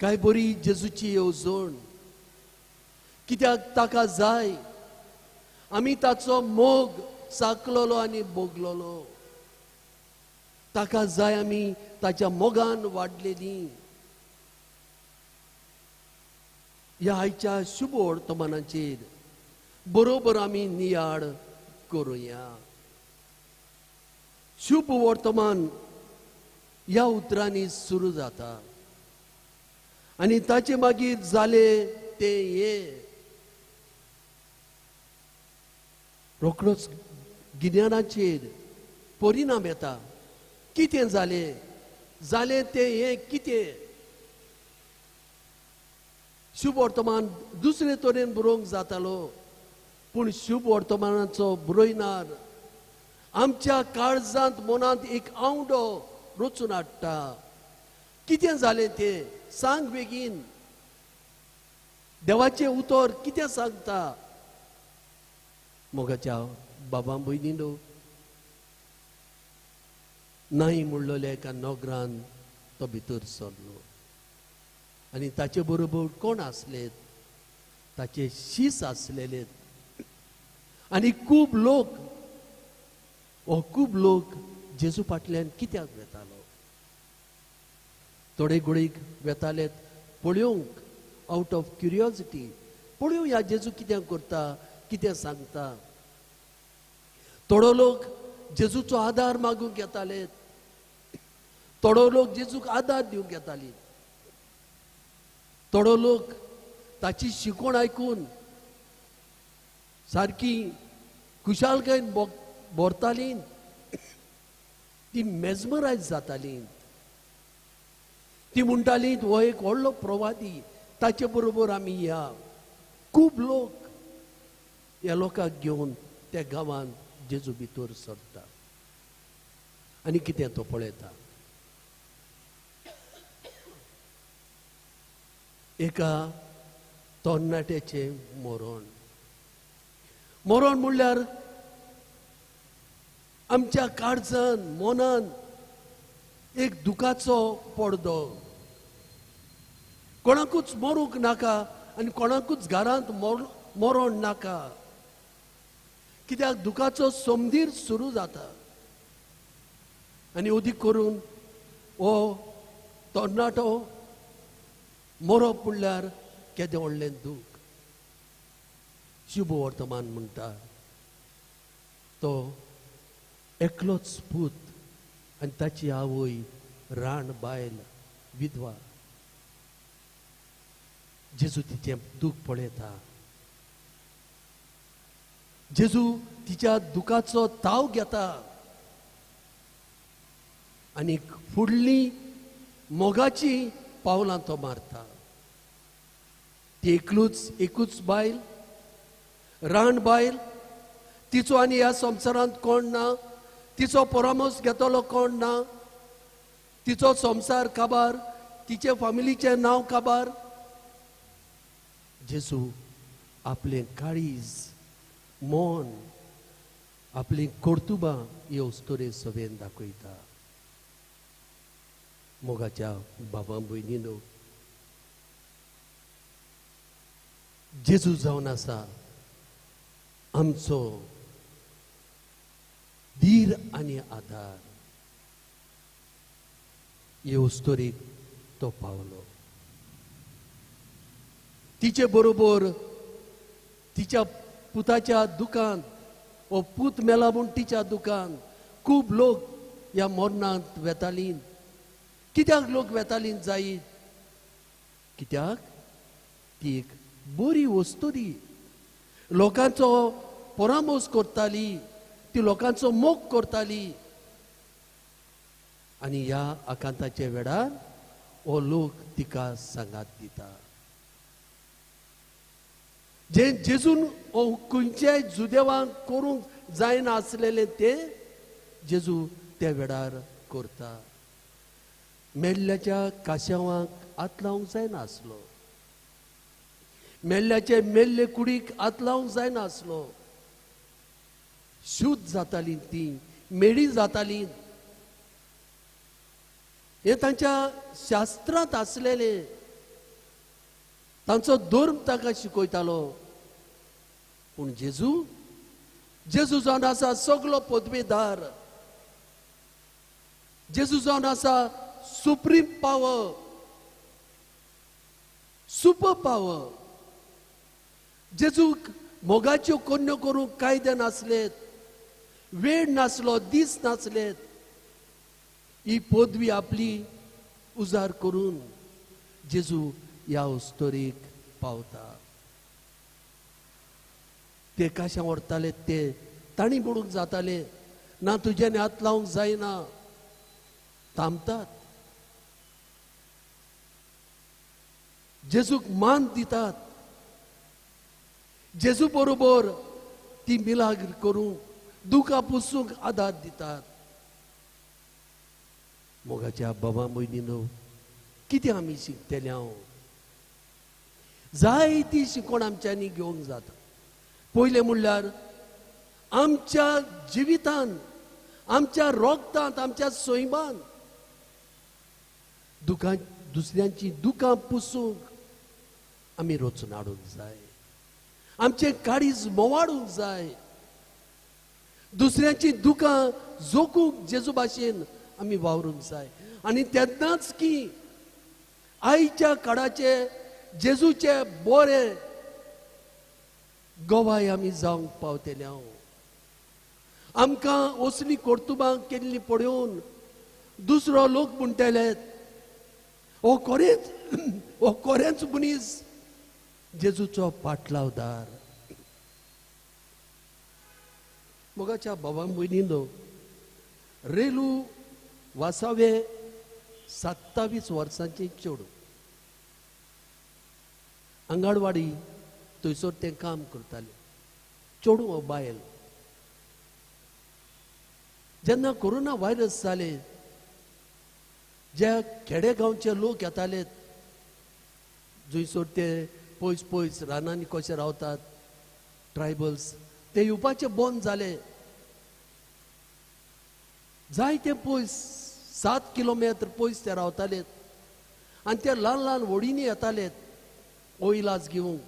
Speaker 2: काय बरी जेजूची येवजण, कित्याक ताका जाय आमी ताचो मोग चाकलोलो आनी भोगलोलो. ताका जाय आमी ताच्या मोगान वाडलेली. ह्या आयच्या शुभ वर्तमानाचेर बरोबर आमी नियाळ करुया. शुभ वर्तमान ह्या उतरांनी सुरू जाता. आनी ताचे मागीर जाले ते हे. रोखडोच गिन्यानाचेर परिणाम येता. कितें जालें, जालें तें हें कितें? शुभ वर्तमान दुसरे तरेन बरोवंक जातालो, पूण शुभ वर्तमानाचो बरयणार आमच्या काळजांत मनांत एक आवडो रचून हाडटा. कितें जालें तें सांग बेगीन. देवाचें उतर कितें सांगता? मोगाच्या बाबा भयणीनो, नाय म्हणलेल्या एका नगरान तो भितर सरलो आनी ताचे बरोबर कोण आसले? ताचे शीस आसलेले आनी खूब लोक. हो खूब लोक जेजू फाटल्यान कित्याक वेतालो? थोडे गोडीक वेताले पळोवंक, आवट ऑफ क्युरियोसिटी, पळोवया जेजू कितें करता, कितें सांगता. थोडो लोक जेजूचो आदार मागूंक येताले, थोडो लोक जेजूक आदार दिवंक येताली, थोडो लोक ताची शिकवण आयकून सारकी खुशालकायेन भरताली, ती मेजमरायज जाताली. ती म्हणटाली हो एक व्हडलो प्रवादी, ताचे बरोबर आमी या. खूब लोक ह्या लोकांक घेवन त्या गांवांत जेजू भितर सरता आनी कितें तो पळयता? एका तरणाट्याचें मरण. मरण म्हणल्यार आमच्या काळजान मनान एक दुखाचो पडदो. कोणाकूच मरूंक नाका आनी कोणाकूच घरांत मरण नाका, कित्याक दुखाचो समधीर सुरू जाता. आनी अदीक करून हो तरणाटो मरप म्हणल्यार केदें व्हडलें दूख. शुभ वर्तमान म्हणटा तो एकलोच पूत आनी ताची आवय राण बायल विधवा. जेजू तिचें दूख पळयता, जेजू तिच्या दुखाचो ताव घेता आनी फुडली मोगाची पावलां तो मारता. ती एकलूच एकूच बायल, राण बायल, तिचो आनी ह्या संवसारांत कोण ना, तिचो परामर्श घेतलो कोण ना, तिचो संवसार काबार, तिचे फामिलीचें नांव काबार. जेजू आपलें काळीज, मन, आपलीं कर्तुबां ह्यो अस्तुरे सभेन दाखयता. मोगाच्या बाबा भयणीनो, जेजू जावन आसा आमचो धीर आनी आदार. हे अस्तुरेक तो पावलो. तिचे बरोबर तिच्या पुताच्या दुकान, हो पूत मेला म्हूण तिच्या दुकान खूब लोक ह्या मरणांत वेताली. कित्याक लोक वेताली जायत? कित्याक ती एक बरी वस्तुरी, लोकांचो परामर्श करताली, ती लोकांचो मोग करताली. आनी ह्या आकांताच्या वेळार हो लोक तिका सांगात दिता. जे जेजून खंयच्याय जुदेवांक करूंक जायना आसलेलें तें जेजू त्या वेळार करता. मेल्ल्याच्या काश्यावांक हात लावंक जायना आसलो, मेल्ल्याचे मेल्ले कुडीक हात लावंक जायना आसलो. शुद्ध जाताली ती, मेळी जाताली, हें तांच्या शास्त्रांत आसलेलें. तांचो धर्म ताका शिकयतालो. पूण जेजू, जेजू जावन आसा सगलो पदवेदार, जेजू जावन आसा सुप्रीम पावर, सुपर पावर. जेजूक मोगाच्यो कोन्यो करूंक कायदे नासलेत, वेळ नासलो, दीस नासलेत. ही पदवी आपली उजार करून जेजू ह्या उस्तोरीक पावता. ते काशां व्हरताले ते तांणी बुडूंक जाताले ना, तुज्यान हात लावंक जायना, थांबतात, जेजूक मान दितात, जेजू बरोबर ती मिलाग्र करूंक दुकां पुसूंक आदार दितात. मोगाच्या बाबा भयणीनो, कितें आमी शिकतले? हांव जायती शिकवण आमच्यांनी घेवंक जाता. पयलें म्हणल्यार आमच्या जिवितान, आमच्या रोगतांत, आमच्या सैमान दुकां, दुसऱ्यांची दुकां पुसूंक आमी रचून हाडूंक जाय, आमचें काळीज मोवाडूंक जाय, दुसऱ्यांची दुकां जोखूंक जेजू भाशेन आमी वावरूंक जाय. आनी तेन्नाच की आयच्या काळाचे जेजूचे बरे गवाय आमी जावंक पावतले. हांव आमकां असली कर्तुबां केल्ली पळोवन दुसरो लोक म्हणटले, हो खरेंच, हो खरेंच मनीस जेजूचो पाटलावदार. मोगाच्या बाबा भयणीनो, रेलू वासावे 27 वर्सांचे चेडूं, अंगणवाडी थंयसर तें काम करतालें. चेडूं हो बायल. जेन्ना कोरोना व्हायरस जाले, ज्या खेडे गांवचे लोक येताले, जंयसर ते पयस पयस रानांनी कशे रावतात ट्रायबल्स, ते येवपाचे बंद जाले. जायते पयस 7 किलोमीटर पयस ते रावताले आनी ते ल्हान ल्हान व्हडींनी येताले इलाज घेवंक,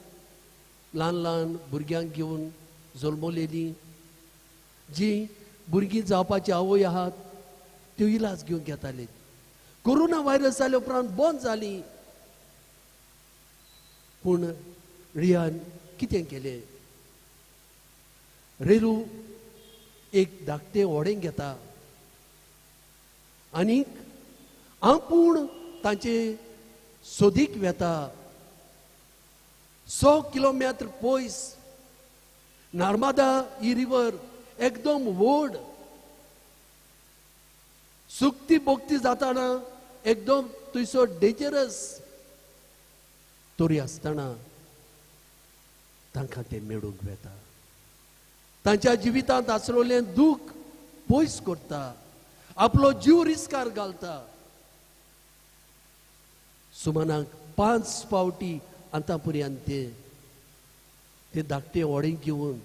Speaker 2: ल्हान ल्हान भुरग्यांक घेवन जल्मलेलीं जीं भुरगीं जावपाची आवय आहात त्यो इलाज घेवंक येताले. कोरोना व्हायरस जाले उपरांत बंद जाली. पूण रियान कितें केलें? रेलू एक धाकटें व्हडें घेता आनीक आपूण तांचे सोदीक वेता. 100 किलोमीटर पयस नर्मदा ही रिवर एकदम व्हड, सुकती बोगती जाताना एकदम थंयसर डेंजरस तरी आसतना तांकां तें मेळूंक वेता. तांच्या जिवितांत आसलेलें दूख पयस करता, आपलो जीव रिस्कार घालता. सुमानाक 5 फावटी आतां पर्यंत ते धाकटे व्हडें घेवन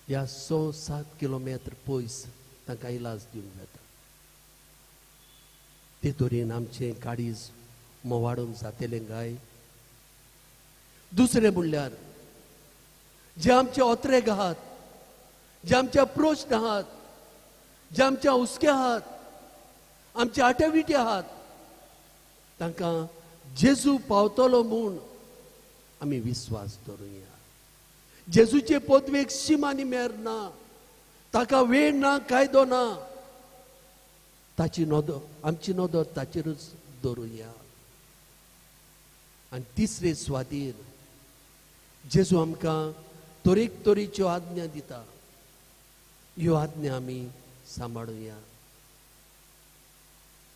Speaker 2: ह्या 6-7 किलोमीटर पयस तांकां इलाज दिवंक वेता. ते तरेन आमचें काळीज मोवाडूंक जातलें काय? दुसरें म्हणल्यार जे आमचे ओत्रेग आहात, जे आमचे प्रश्न आहात, जे आमच्या हुस्के आहात, आमचे आटेविटे आहात, तांकां जेजू पावतलो म्हूण आमी विस्वास दवरुया. जेजूचे पदवेक शीम आनी मेर ना, ताका वेळ ना, कायदो ना. ताची नदर, आमची नदर ताचेरूच दवरुया. आनी तिसरे सुवातीर जेजू आमकां तरेक तरेच्यो आज्ञा दिता, ह्यो आज्ञा आमी सांबाळुया.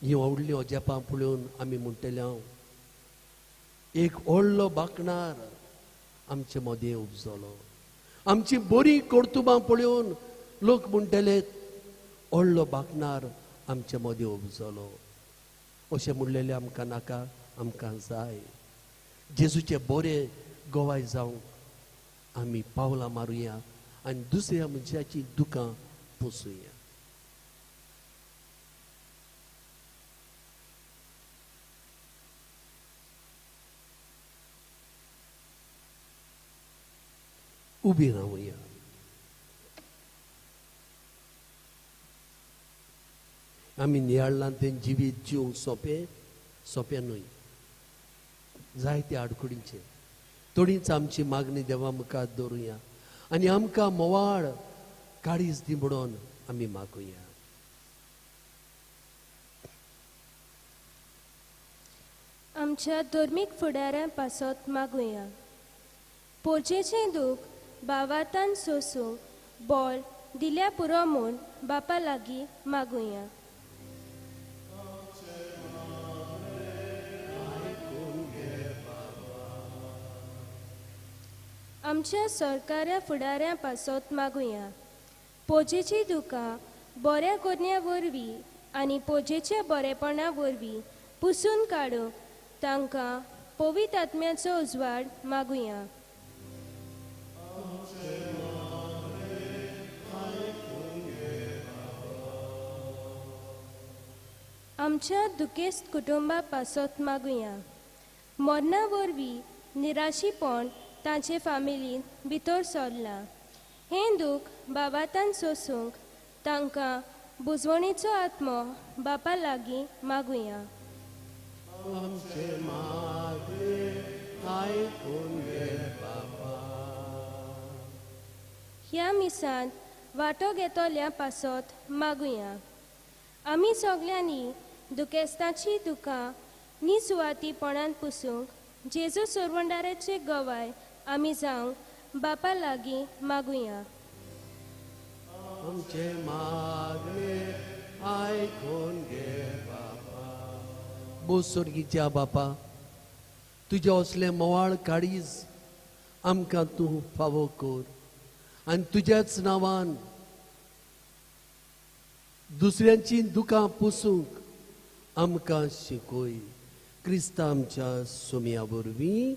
Speaker 2: हीं व्हडलीं अजापां पळोवन आमी म्हणटले, हांव एक व्हडलो बाकणार आमचे मदें उपजलो. आमची बरीं कर्तुबां पळोवन लोक म्हणटले, व्हडलो बाकणार आमचे मदें उपजलो. अशें म्हणलेलें आमकां नाका, आमकां जाय. जेजूचे बरे गवाय जावंक आमी पावलां मारुया आनी दुसऱ्या मनशाची दुकां पोसुया. उबी रावया. आमी नियाळ्ळां तें जिवीत जिवंक सोंपें सोंपें न्हय, जायते आडखळींचें. थोडीच आमची मागणी देवा मुखार दवरुया आनी आमकां मोवाळ काळीज दी म्हणून आमी मागुया.
Speaker 3: आमच्या धर्मीक फुडाऱ्यां पासत मागुया. पोरजेचें दूख भावार्थान सोसूंक बोल दिल्या पुरो म्हूण बापा लागीं मागुया. आमच्या सरकारा फुडाऱ्यां पासत मागुया. पोजेची दुकां बऱ्या करण्या वरवीं आनी पोजेच्या बरेपणा वरवीं पुसून काडूंक तांकां पवित्र आत्म्याचो उजवाड मागुया. आमच्या दुखेस्त कुटुंबा पासत मागुया. मरणा वरवीं निराशीपण तांचे फामिलींत भितर सरलां. हें दूख बाबातान सोसूंक तांकां बुजवणेचो आत्मो बापा लागीं मागुया. ह्या मिसांत वांटो घेतल्या पासत मागुया. आमी सगल्यांनी दुखेस्तांची दुकां निसुवातीपणान पुसूंक जेजू सोरवंडाराचे गवाय आमी जावंक बापा लागीं मागुया.
Speaker 2: आमचे मागणे आयकून घे बापा. बोसोरगीच्या बापा, तुज्या असलें मोवाळ काळीज आमकां तूं फावो कर आनी तुज्याच नांवान दुसऱ्यांची दुकां पुसूंक आमकां शिकय. क्रिस्ता आमच्या सोम्या वरवीं.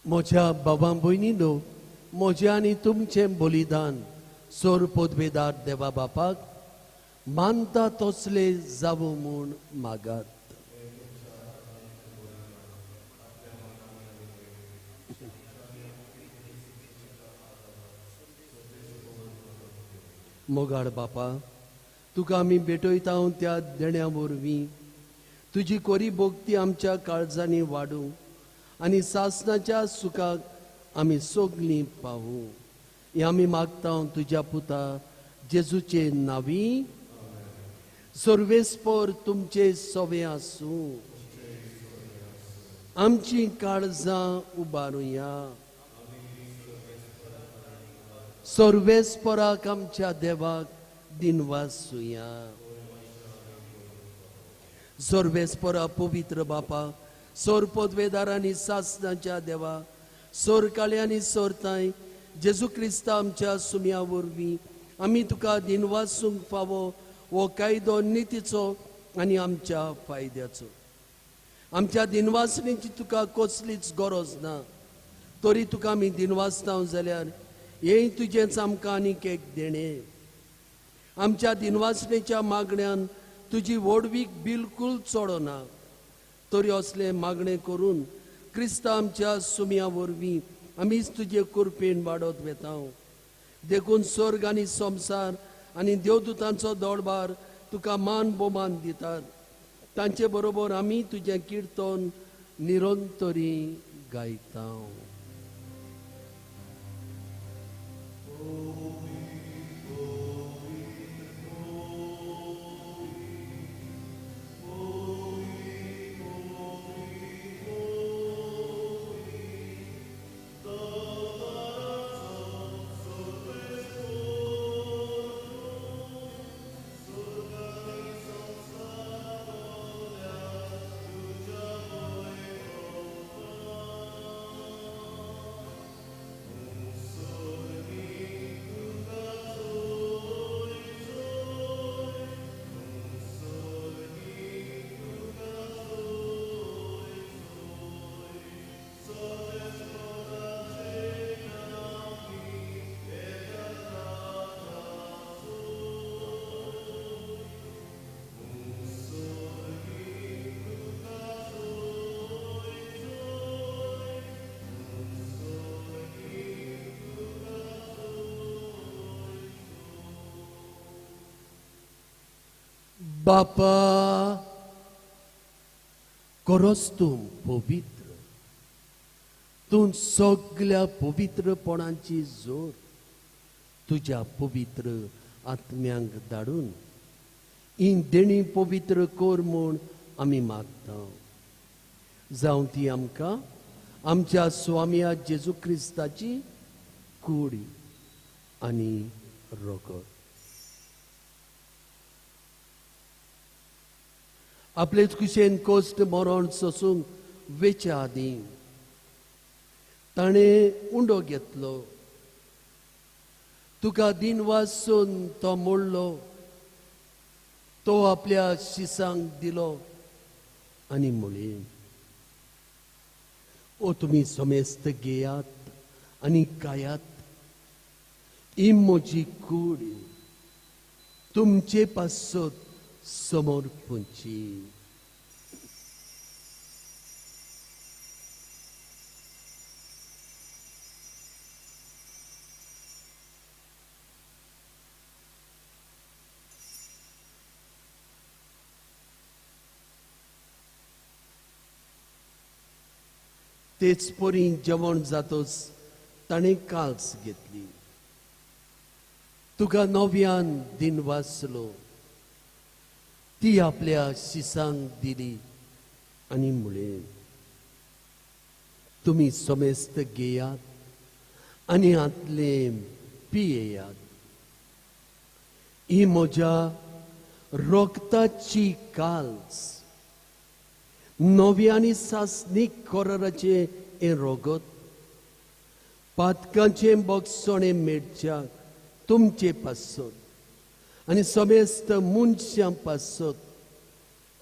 Speaker 2: म्हज्या बाबा भयणीनो, म्हजें आनी तुमचें बलिदान सोर पदवेदार देवा बापाक मानता तसले जावं म्हूण मागात. मोगाळ बापा, तुका आमी भेटयता त्या देण्या वरवीं तुजी कोरी भक्ती आमच्या काळजांनी वाडूं आनी सासणाच्या सुखाक आमी सगलीं पावूं. हें आमी मागता तुज्या पुता जेजूचे नांवी. सर्वेस्पर तुमचे सवे आसूं. आमची काळजां उबारुया. सर्वेस्पराक आमच्या देवाक दिनवासुया. सर्वेस्परा पवित्र बापा, सोर पदवेदार आनी सासणाच्या देवा, सोर काळे आनी सोरताय जेजू क्रिस्ता आमच्या सुम्या वरवीं आमी तुका दिनवासूंक फावो हो कायदो नितीचो आनी आमच्या फायद्याचो. आमच्या दिनवासणेची तुका कसलीच गरज ना, तरी तुका आमी दिनवासता जाल्यार हें तुजेंच आमकां आनीक एक देणें. आमच्या दिनवासणेच्या मागण्यान तुजी व्हडवीक बिलकूल चडना, तरी असलें मागणें करून क्रिस्ता आमच्या सुम्या वरवीं आमीच तुजे कृपेन वाडत वेता. देखून स्वर्ग आनी संवसार आनी देवदूतांचो दौडबार तुका मान भोवमान दितात. तांचे बरोबर आमी तुजें किर्तन निरंतरी गायता. बापा करोस तूं पवित्र, तूं सगल्या पवित्रपणाची जोर तुज्या पवित्र आत्म्यांक धाडून ही देणी पवित्र कर म्हूण आमी मागता. जावं ती आमकां आमच्या स्वामया जेजू क्रिस्ताची कूड आनी रगत. आपलेच कुशेन कोश्ट मरण सोसूंक वेच्या आदीं ताणें उंडो घेतलो, तुका दिन वासून तो मोडलो, तो आपल्या शिसांक दिलो आनी म्हणलें, ओ तुमी समेस्त घेयात आनी खायात, ही म्हजी कूड तुमचे पासत समर्पणची. तेच परी जेवण जातच ताणें काल्स घेतली, तुका नव्यान दिन वाचलो, ती आपल्या शिसांक दिली आनी म्हणलें, तुमी समेस्त घेयात आनी हातलें पियेयात, ही म्हज्या रक्ताची काल्स, नवी आनी सासणीक कराराचें हें रगत, पातकांचें बक्षणें मेळच्याक तुमचे पासत आनी समेस्त मनशां पासत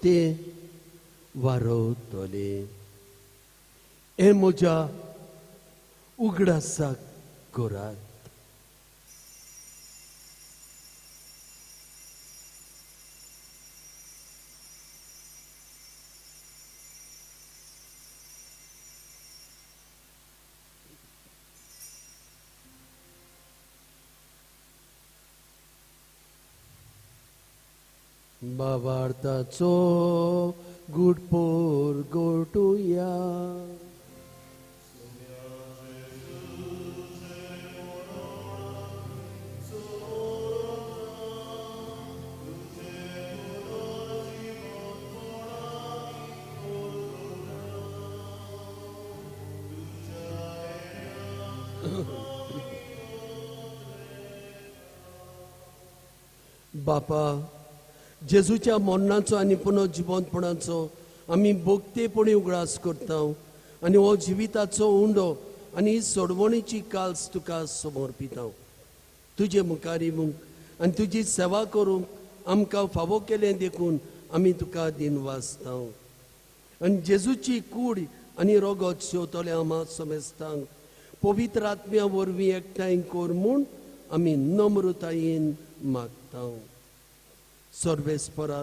Speaker 2: तें वारवतलें. हें म्हज्या उगडासाक करात. बाबार्थाचो गुडपोर गोटुया. बापा, जेजूच्या मरणाचो आनी पुनर्जिवंतपणाचो आमी भोगतेपणी उगडास करता आनी हो जिविताचो उंडो आनी सोडवणीची काल्स तुका समर्पिता. तुजे मुखार येवंक आनी तुजी सेवा करूंक आमकां फावो केलें देखून आमी तुका दिनवासता. आनी जेजूची कूड आनी रगत शेवतले आमा समेस्तांक पवित्र आत्म्या वरवीं एकठांय कर म्हूण आमी नम्रतायेन मागता. सर्वेस्परा,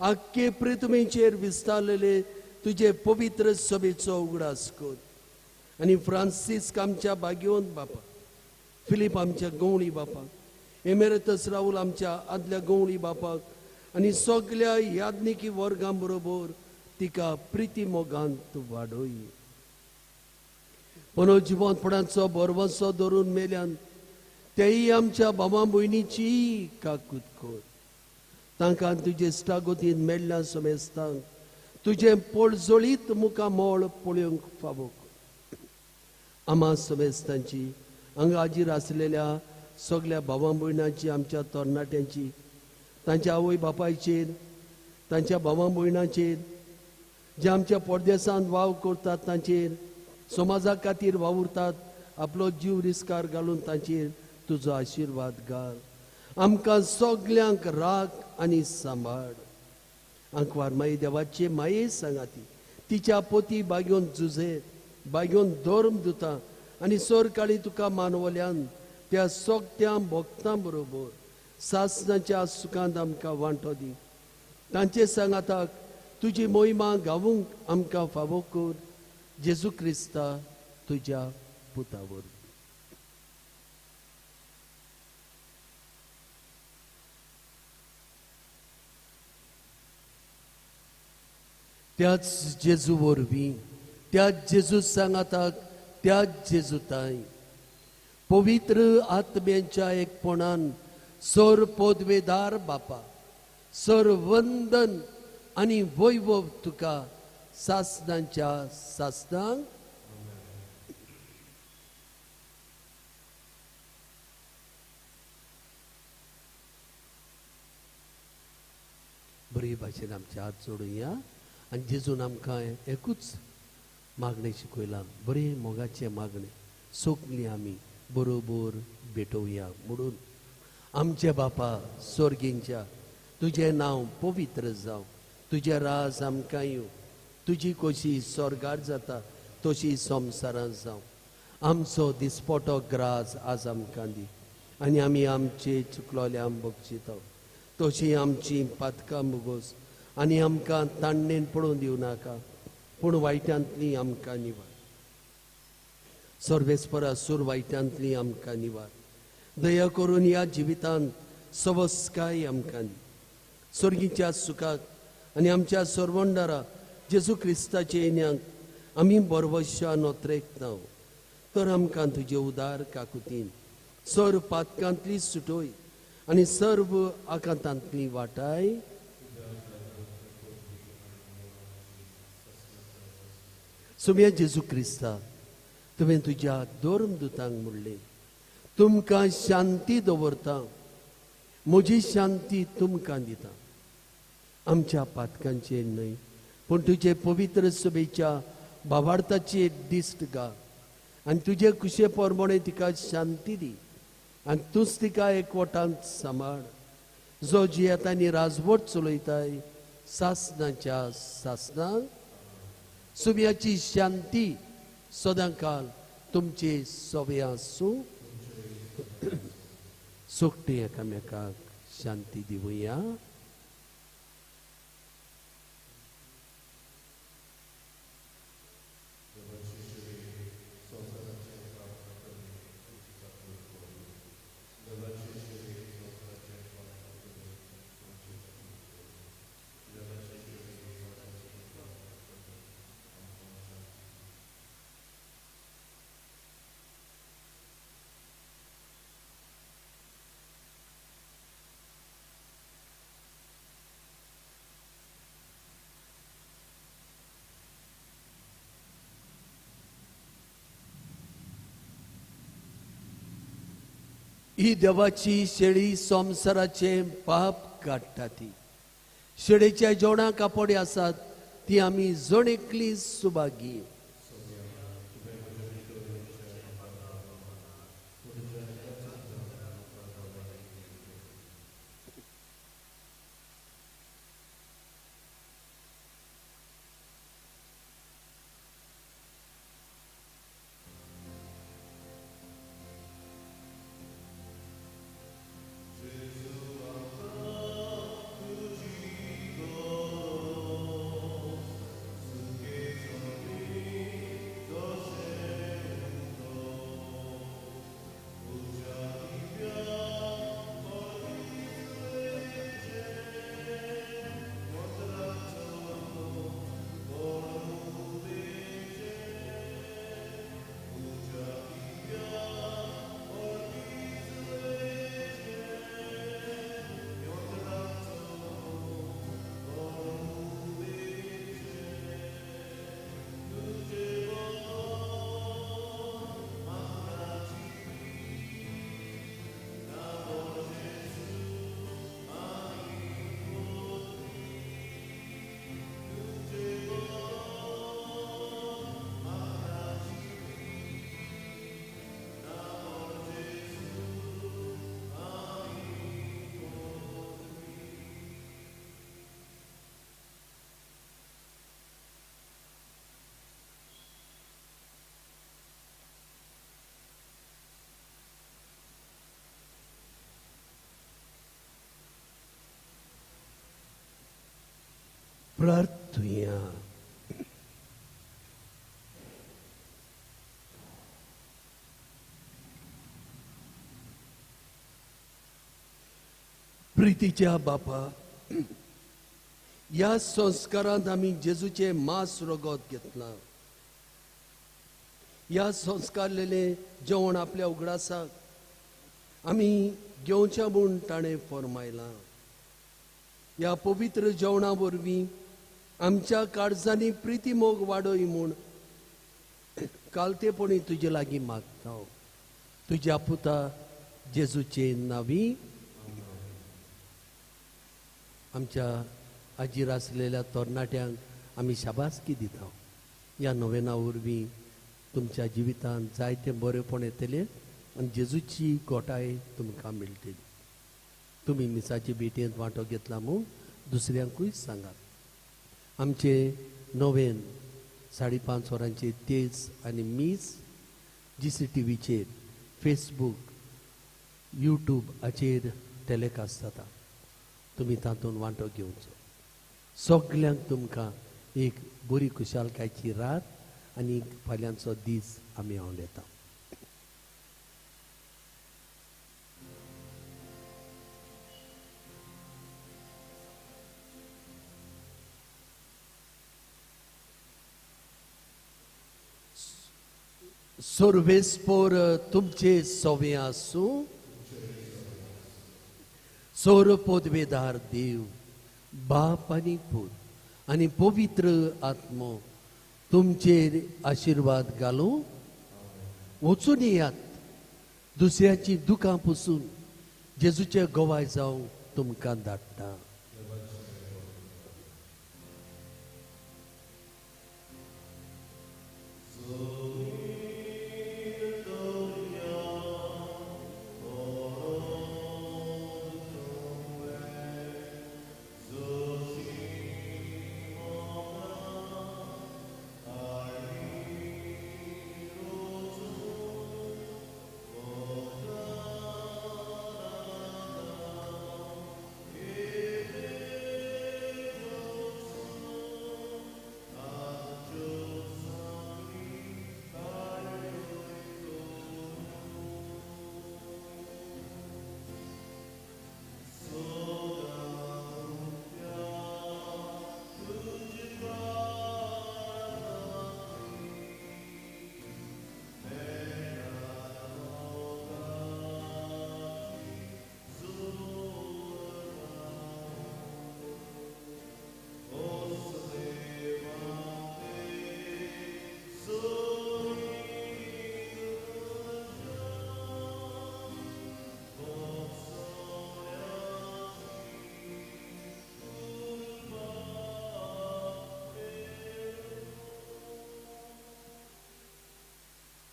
Speaker 2: आख्खे पृथ्वीचेर विस्तारलेले तुजे पवित्र सभेचो उगडास कर आनी फ्रांसिस्क आमच्या भाग्यवंत बापा फिलीप आमच्या गवळी बापाक, एमेरेतस राहुल आमच्या आदल्या गवळी बापाक आनी सगल्या याज्ञिकी वर्गां बरोबर तिका प्रिती मोगांत वाडय. पनो जिवंतपणाचो भरवंसो धरून मेल्यान तेय आमच्या बाबा भयणीची काकूत कर. तांकां तुजे इश्टागतीन मेळ्ळ्या समेस्तांक तुजें पोळजोळीत मुखामळ पळोवंक फावो. आमा समेस्तांची हांगा हाजीर आसलेल्या सगल्या भावा भयणांची, आमच्या तरणाट्यांची, तांच्या आवय बापायचेर, तांच्या भावा भयणांचेर, जे आमच्या परदेसांत वावर करतात तांचेर, समाजा खातीर वावुरतात, आपलो जीव रिस्कार घालून तांचेर तुजो आशिर्वाद घाल. आमकां सगल्यांक राख आनी सांबाळ. आंकवार माई देवाचे माये सांगाती तिच्या पोती बागेवन झुजे बागेवन धर्म दिता आनी सरकाळी तुका मानवल्यान त्या सगळ्या भक्तां बरोबर सासनाच्या सुखांत आमकां वांटो दी. तांचे सांगाताक तुजी मोहिमा गावूंक आमकां फावो कर. जेजू क्रिस्ता तुज्या पुता वरवीं. त्याच जेजू वरवीं, त्याच जेजू सांगाताक, त्याच जेजू ताय पवित्र आत्म्यांच्या एकपणान सर पदवेदार बापा, सर वंदन आनी वैभव तुका सासनांच्या सासनांक. बरे भाशेन आमचे हात जोडुया आनी जेजून आमकां एकूच मागणें शिकयलां, बरें मोगाचें मागणें सगलीं आमी बरोबर भेटोवया म्हणून. आमच्या बापा स्वर्गींच्या, तुजें नांव पवित्र जावं, तुजें राज आमकां येवं, तुजी कशी स्वर्गार जाता तशी संवसारांत जावं. आमचो दिसपटो ग्रास आज आमकां दी आनी आमी आमचे चुकलोले आम बक्षिता तशी आमची पातकां मुगोस आनी आमकां ताणणेन पडून दिवं नाका, पूण वायटांतली आमकां निवार. सर्वेस्परा सूर वायटांतली आमकां निवार. दया करून ह्या जिवितांत सवस्काय आमकां दी. स्वर्गीच्या सुखाक आनी आमच्या सर्वंडारा जेजू क्रिस्ताचे येण्याक आमी बरवशा नोत्रेकता तर आमकां तुजे उदार काकुतीन सर्व पातकांतली सुटोय आनी सर्व आकांतांतली वाटाय. सुम्या जेजू क्रिस्ता, तुवें तुज्या धर्मदूतांक म्हणलें, तुमकां शांती दवरता, म्हजी शांती तुमकां दिता. आमच्या पातकांचेर न्हय पूण तुजे पवित्र सभेच्या भावार्थाचेर दिश्ट घाल आनी तुजे कुशे प्रमाणे तिका शांती दी आनी तूंच तिका एकवटांत सांबाळ, जो जियेता आनी राजवट चलयताय सासनाच्या सासनाक. सुम्याची शांती सदांकाल तुमचे सोबे आसूं. सोगटे एकामेकाक शांती दिवया. ही देवाची शेळी संवसाराचें पाप काडटा. ती शेळीच्या जेवणां कापोडे आसात ती आमी जण एकली सुभागी. प्रार्थुया. प्रितीच्या बापा, ह्या संस्कारांत आमी जेजूचें मांस रगत घेतलां. ह्या संस्कारलेलें जेवण आपल्या उगडासाक आमी घेवचें म्हूण ताणें फर्मायलां. ह्या पवित्र जेवणा वरवीं आमच्या काळजांनी प्रिती मोग वाडय म्हूण कालतेपणी तुजे लागीं मागता, तुज्या पुता जेजूचे नांवी. आमच्या आजीर आसलेल्या तरणाट्यांक आमी शाबासकी दिता. ह्या नोवेना वरवीं तुमच्या जिवितांत जायतें बरेंपण येतलें आनी जेजूची गोठाय तुमकां मेळटली. तुमी मिसाचे भेटयेंत वांटो घेतला म्हूण दुसऱ्यांकूय सांगात. आमचे नोवेन 5:30 वरांचे तेज आनी मीस GCTVचेर, फेसबूक, यूट्यूब हाचेर टेलिकास्ट जाता. तुमी तातूंत वांटो घेवचो. सगल्यांक तुमकां एक बरी खुशालकायची रात आनी फाल्यांचो दीस आमी आवडटा. सर्वेस्पोर तुमचे सवे आसूं. सोर पदवेदार देव बाप आनी पूत आनी पवित्र आत्मो तुमचेर आशिर्वाद घालूं. वचून येयात, दुसऱ्याची दुकां पुसून जेजूचे गवाय जावं तुमकां धाडटा.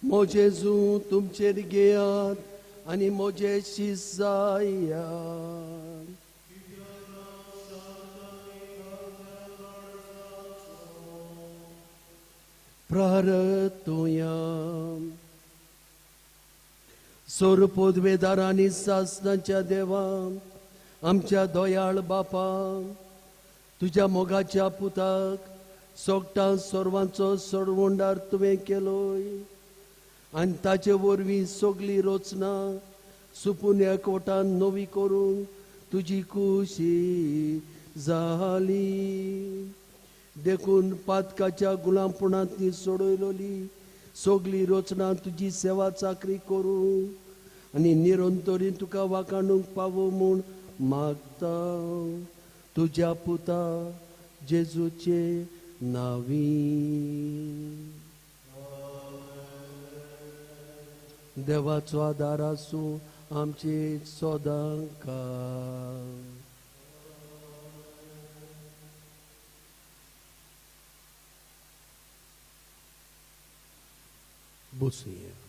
Speaker 2: म्हजें तुमचेर घेयात आनी म्हजें शीस जायात. प्रार्थुया. सोर पदवेदार आनी सासणाच्या देवा, आमच्या दयाळ बापा, तुज्या मोगाच्या पुताक सोगटां सर्वांचो सोडवणदार तुवें केलोय आनी ताचे वरवीं सगली रचना सुपून एकवटान नवी करूंक तुजी खुशी जाली. देखून पातकाच्या गुलामपणांतली सोडयलोली सगली रचना तुजी सेवा चाकरी करूं आनी निरंतरी तुका वाखाणूंक पावो म्हूण मागता, तुज्या पुता जेजूचे नांवी. देवाचो आदार आसूं आमचे सदांकाळ. बसुया.